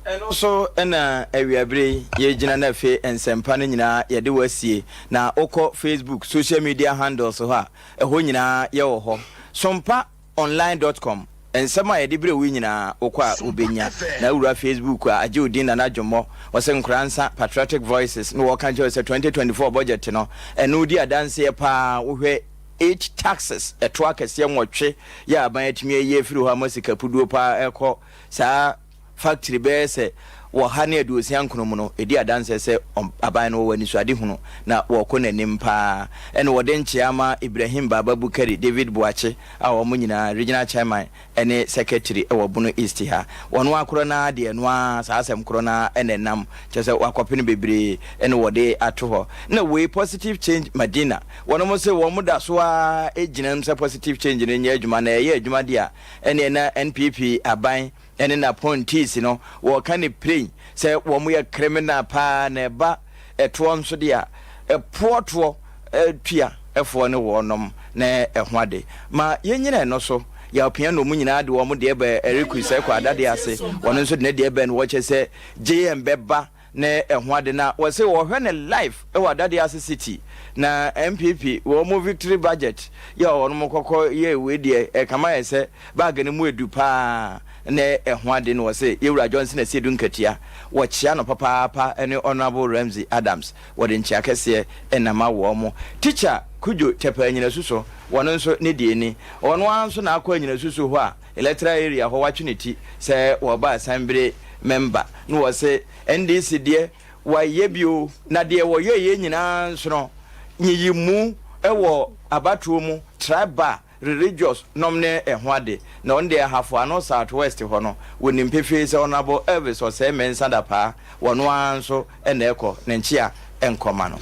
Ɛno so na awiabere yi yɛregyina na afei nsɛmpa no nyinaa yɛde wo asie. Na wokɔ Facebook, social media handles hɔ a, ɛhɔ nyinaa yɛwɔ hɔ. Sompa Online dot com, Nsɛm a yɛde brɛ wo yi nyinaa, wokɔ a wobɛnya. Na wowura Facebook a, agye wo din Nana Dwommɔ, wɔse Nkoransa Patriotic Voices na wɔka kyerɛ wo sɛ 2024 budget no, ɛno di adanseɛ paa. Wohwɛ eight taxes, ɛtoɔ akɛseɛ nwɔtwe yɛ a aban atumi ayi afiri hɔ ama sika puduo paa ɛrekɔ saa factory bɛyɛ sɛ 169 mu no, ɛdi adanseɛ sɛ aban no wɔwɔ anisoadehunu na wɔrekɔ n'anim pa ara. Ɛna wɔde nkyea ama Ibrahim Baba Bukari, David Boakye a wɔn nyinaa Regional Chairman ne Secretary wɔ Bono East ha. Wɔn ara korɔ no ara deɛ ɛno ara saa asɛm korɔ no ara na ɛnam, kyerɛ sɛ wɔakɔpene bebree na wɔde ato hɔ. Na wei Positive Change Madina, wɔnom se wɔn da so ara gyina mu sɛ Positive Change no nyɛ adwuma na ɛyɛ adwuma deɛ a, ɛneɛ na NPP aban ne n'apɔntiisi no wɔka no piren sɛ wɔn yɛ criminal paa na ɛba ɛtoɔ nso deɛ a ɛpoɔ toɔ tua ɛfoɔ ne wɔnom na ɛho ade ma yɛnyina ɛno so yɛapia na wɔn nyinaa de wɔn deɛ bɛ ɛrekui sɛ kɔ adadeɛ ase wɔn nso de ne deɛ bɛn wɔkyɛ sɛ JM bɛba ne ɛho ade na wɔse wɔhwɛ ne live wɔ Adadeɛ ase city na NPP wɔn mo victory budget yɛ wɔn mo kɔkɔ yɛ wei deɛ ɛkama yɛ sɛ bag no mu edu paa ne ɛho ade na wɔse Yɛwura Johnson Asiedu Nkatia wɔkyea no papaapa ne Honourable Ramsey Adams wɔde nkyea kɛseɛ na ma wɔn mo Teacher Kudjo Tɛpɛ Anyinasu so wɔn nso ne deɛ ni ɔno ara nso na akɔ Anyinasu so hɔ a electoral area hɔ watwe ne ti sɛ wɔba Asambire member na wɔse NDC deɛ wɔayɛ bi o, na deɛ wɔyɛeɛ nyinaa nso no, nyiyimu wɔ abatoɔ mu, tribal, religious nom ne ɛho ade. Na ɔno deɛ Ahafo Ano South West hɔ no, wɔnim pefee sɛ Honourable Elvis Osei Mensah Dapaah, wɔno ara nso na ɛkɔ, ne nkyea nkɔma no.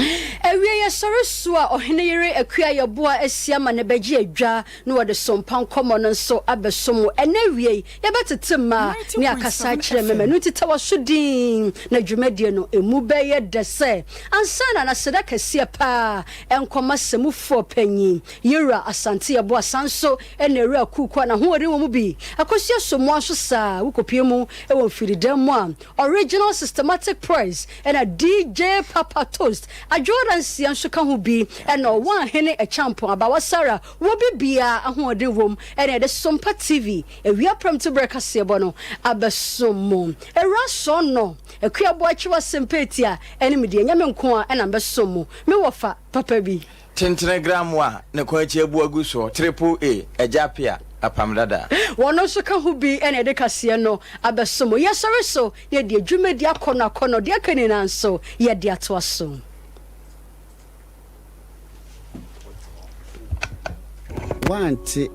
Awiei sɔre so a ɔhene yere Akua Yeboah asi ama no bɛgye adwa na wɔde sompa nkɔmmɔ no nso abɛso mo. Ɛnnɛ awiei Yɛbɛtete mmaa ne akasa akyerɛ mmarima. Ɛno nti tɛ w'aso dinn na dwumadie no ɛmu bɛyɛ dɛ sɛ ansa na n'aseda kɛseɛ paa nkɔma sɛmufoɔ panyin Yewura Asante Yeboah saa nso na Awura Kuku a n'ahoɔden wɔ mu bi Akosua Somoa nso saa wokɔpue mu wɔ mfiridan mu a Original Systematic Press ɛna DJ Papa Toast Adwoa Dansia nso ka ho bi ɛna Ɔwɔahene Acheampong Abawa Sarah wɔ bibiaa ahoɔden wom ɛna yɛde Sompa TV Awia prɛmto berɛ kaseɛbɔ no abɛsom mo. Awura Sɔɔnɔ, Akua Boakye w'asɛmpa etia ɛne me deɛ, ɛnyɛ me nko ara na mɛsom mo, me wɔfa papa bi. Tentene gram a ne kɔn akyi abu agu soɔ, Triple A, Agya Apea, Apam Dada. Wɔn nso ka ho bi na yɛde kaseɛ no abɛsom mo. Yɛsɔre so na yɛde adwumadi akɔnnɔ akɔnnɔ, deɛ aka nyinaa nso yɛde atoa so. Woante.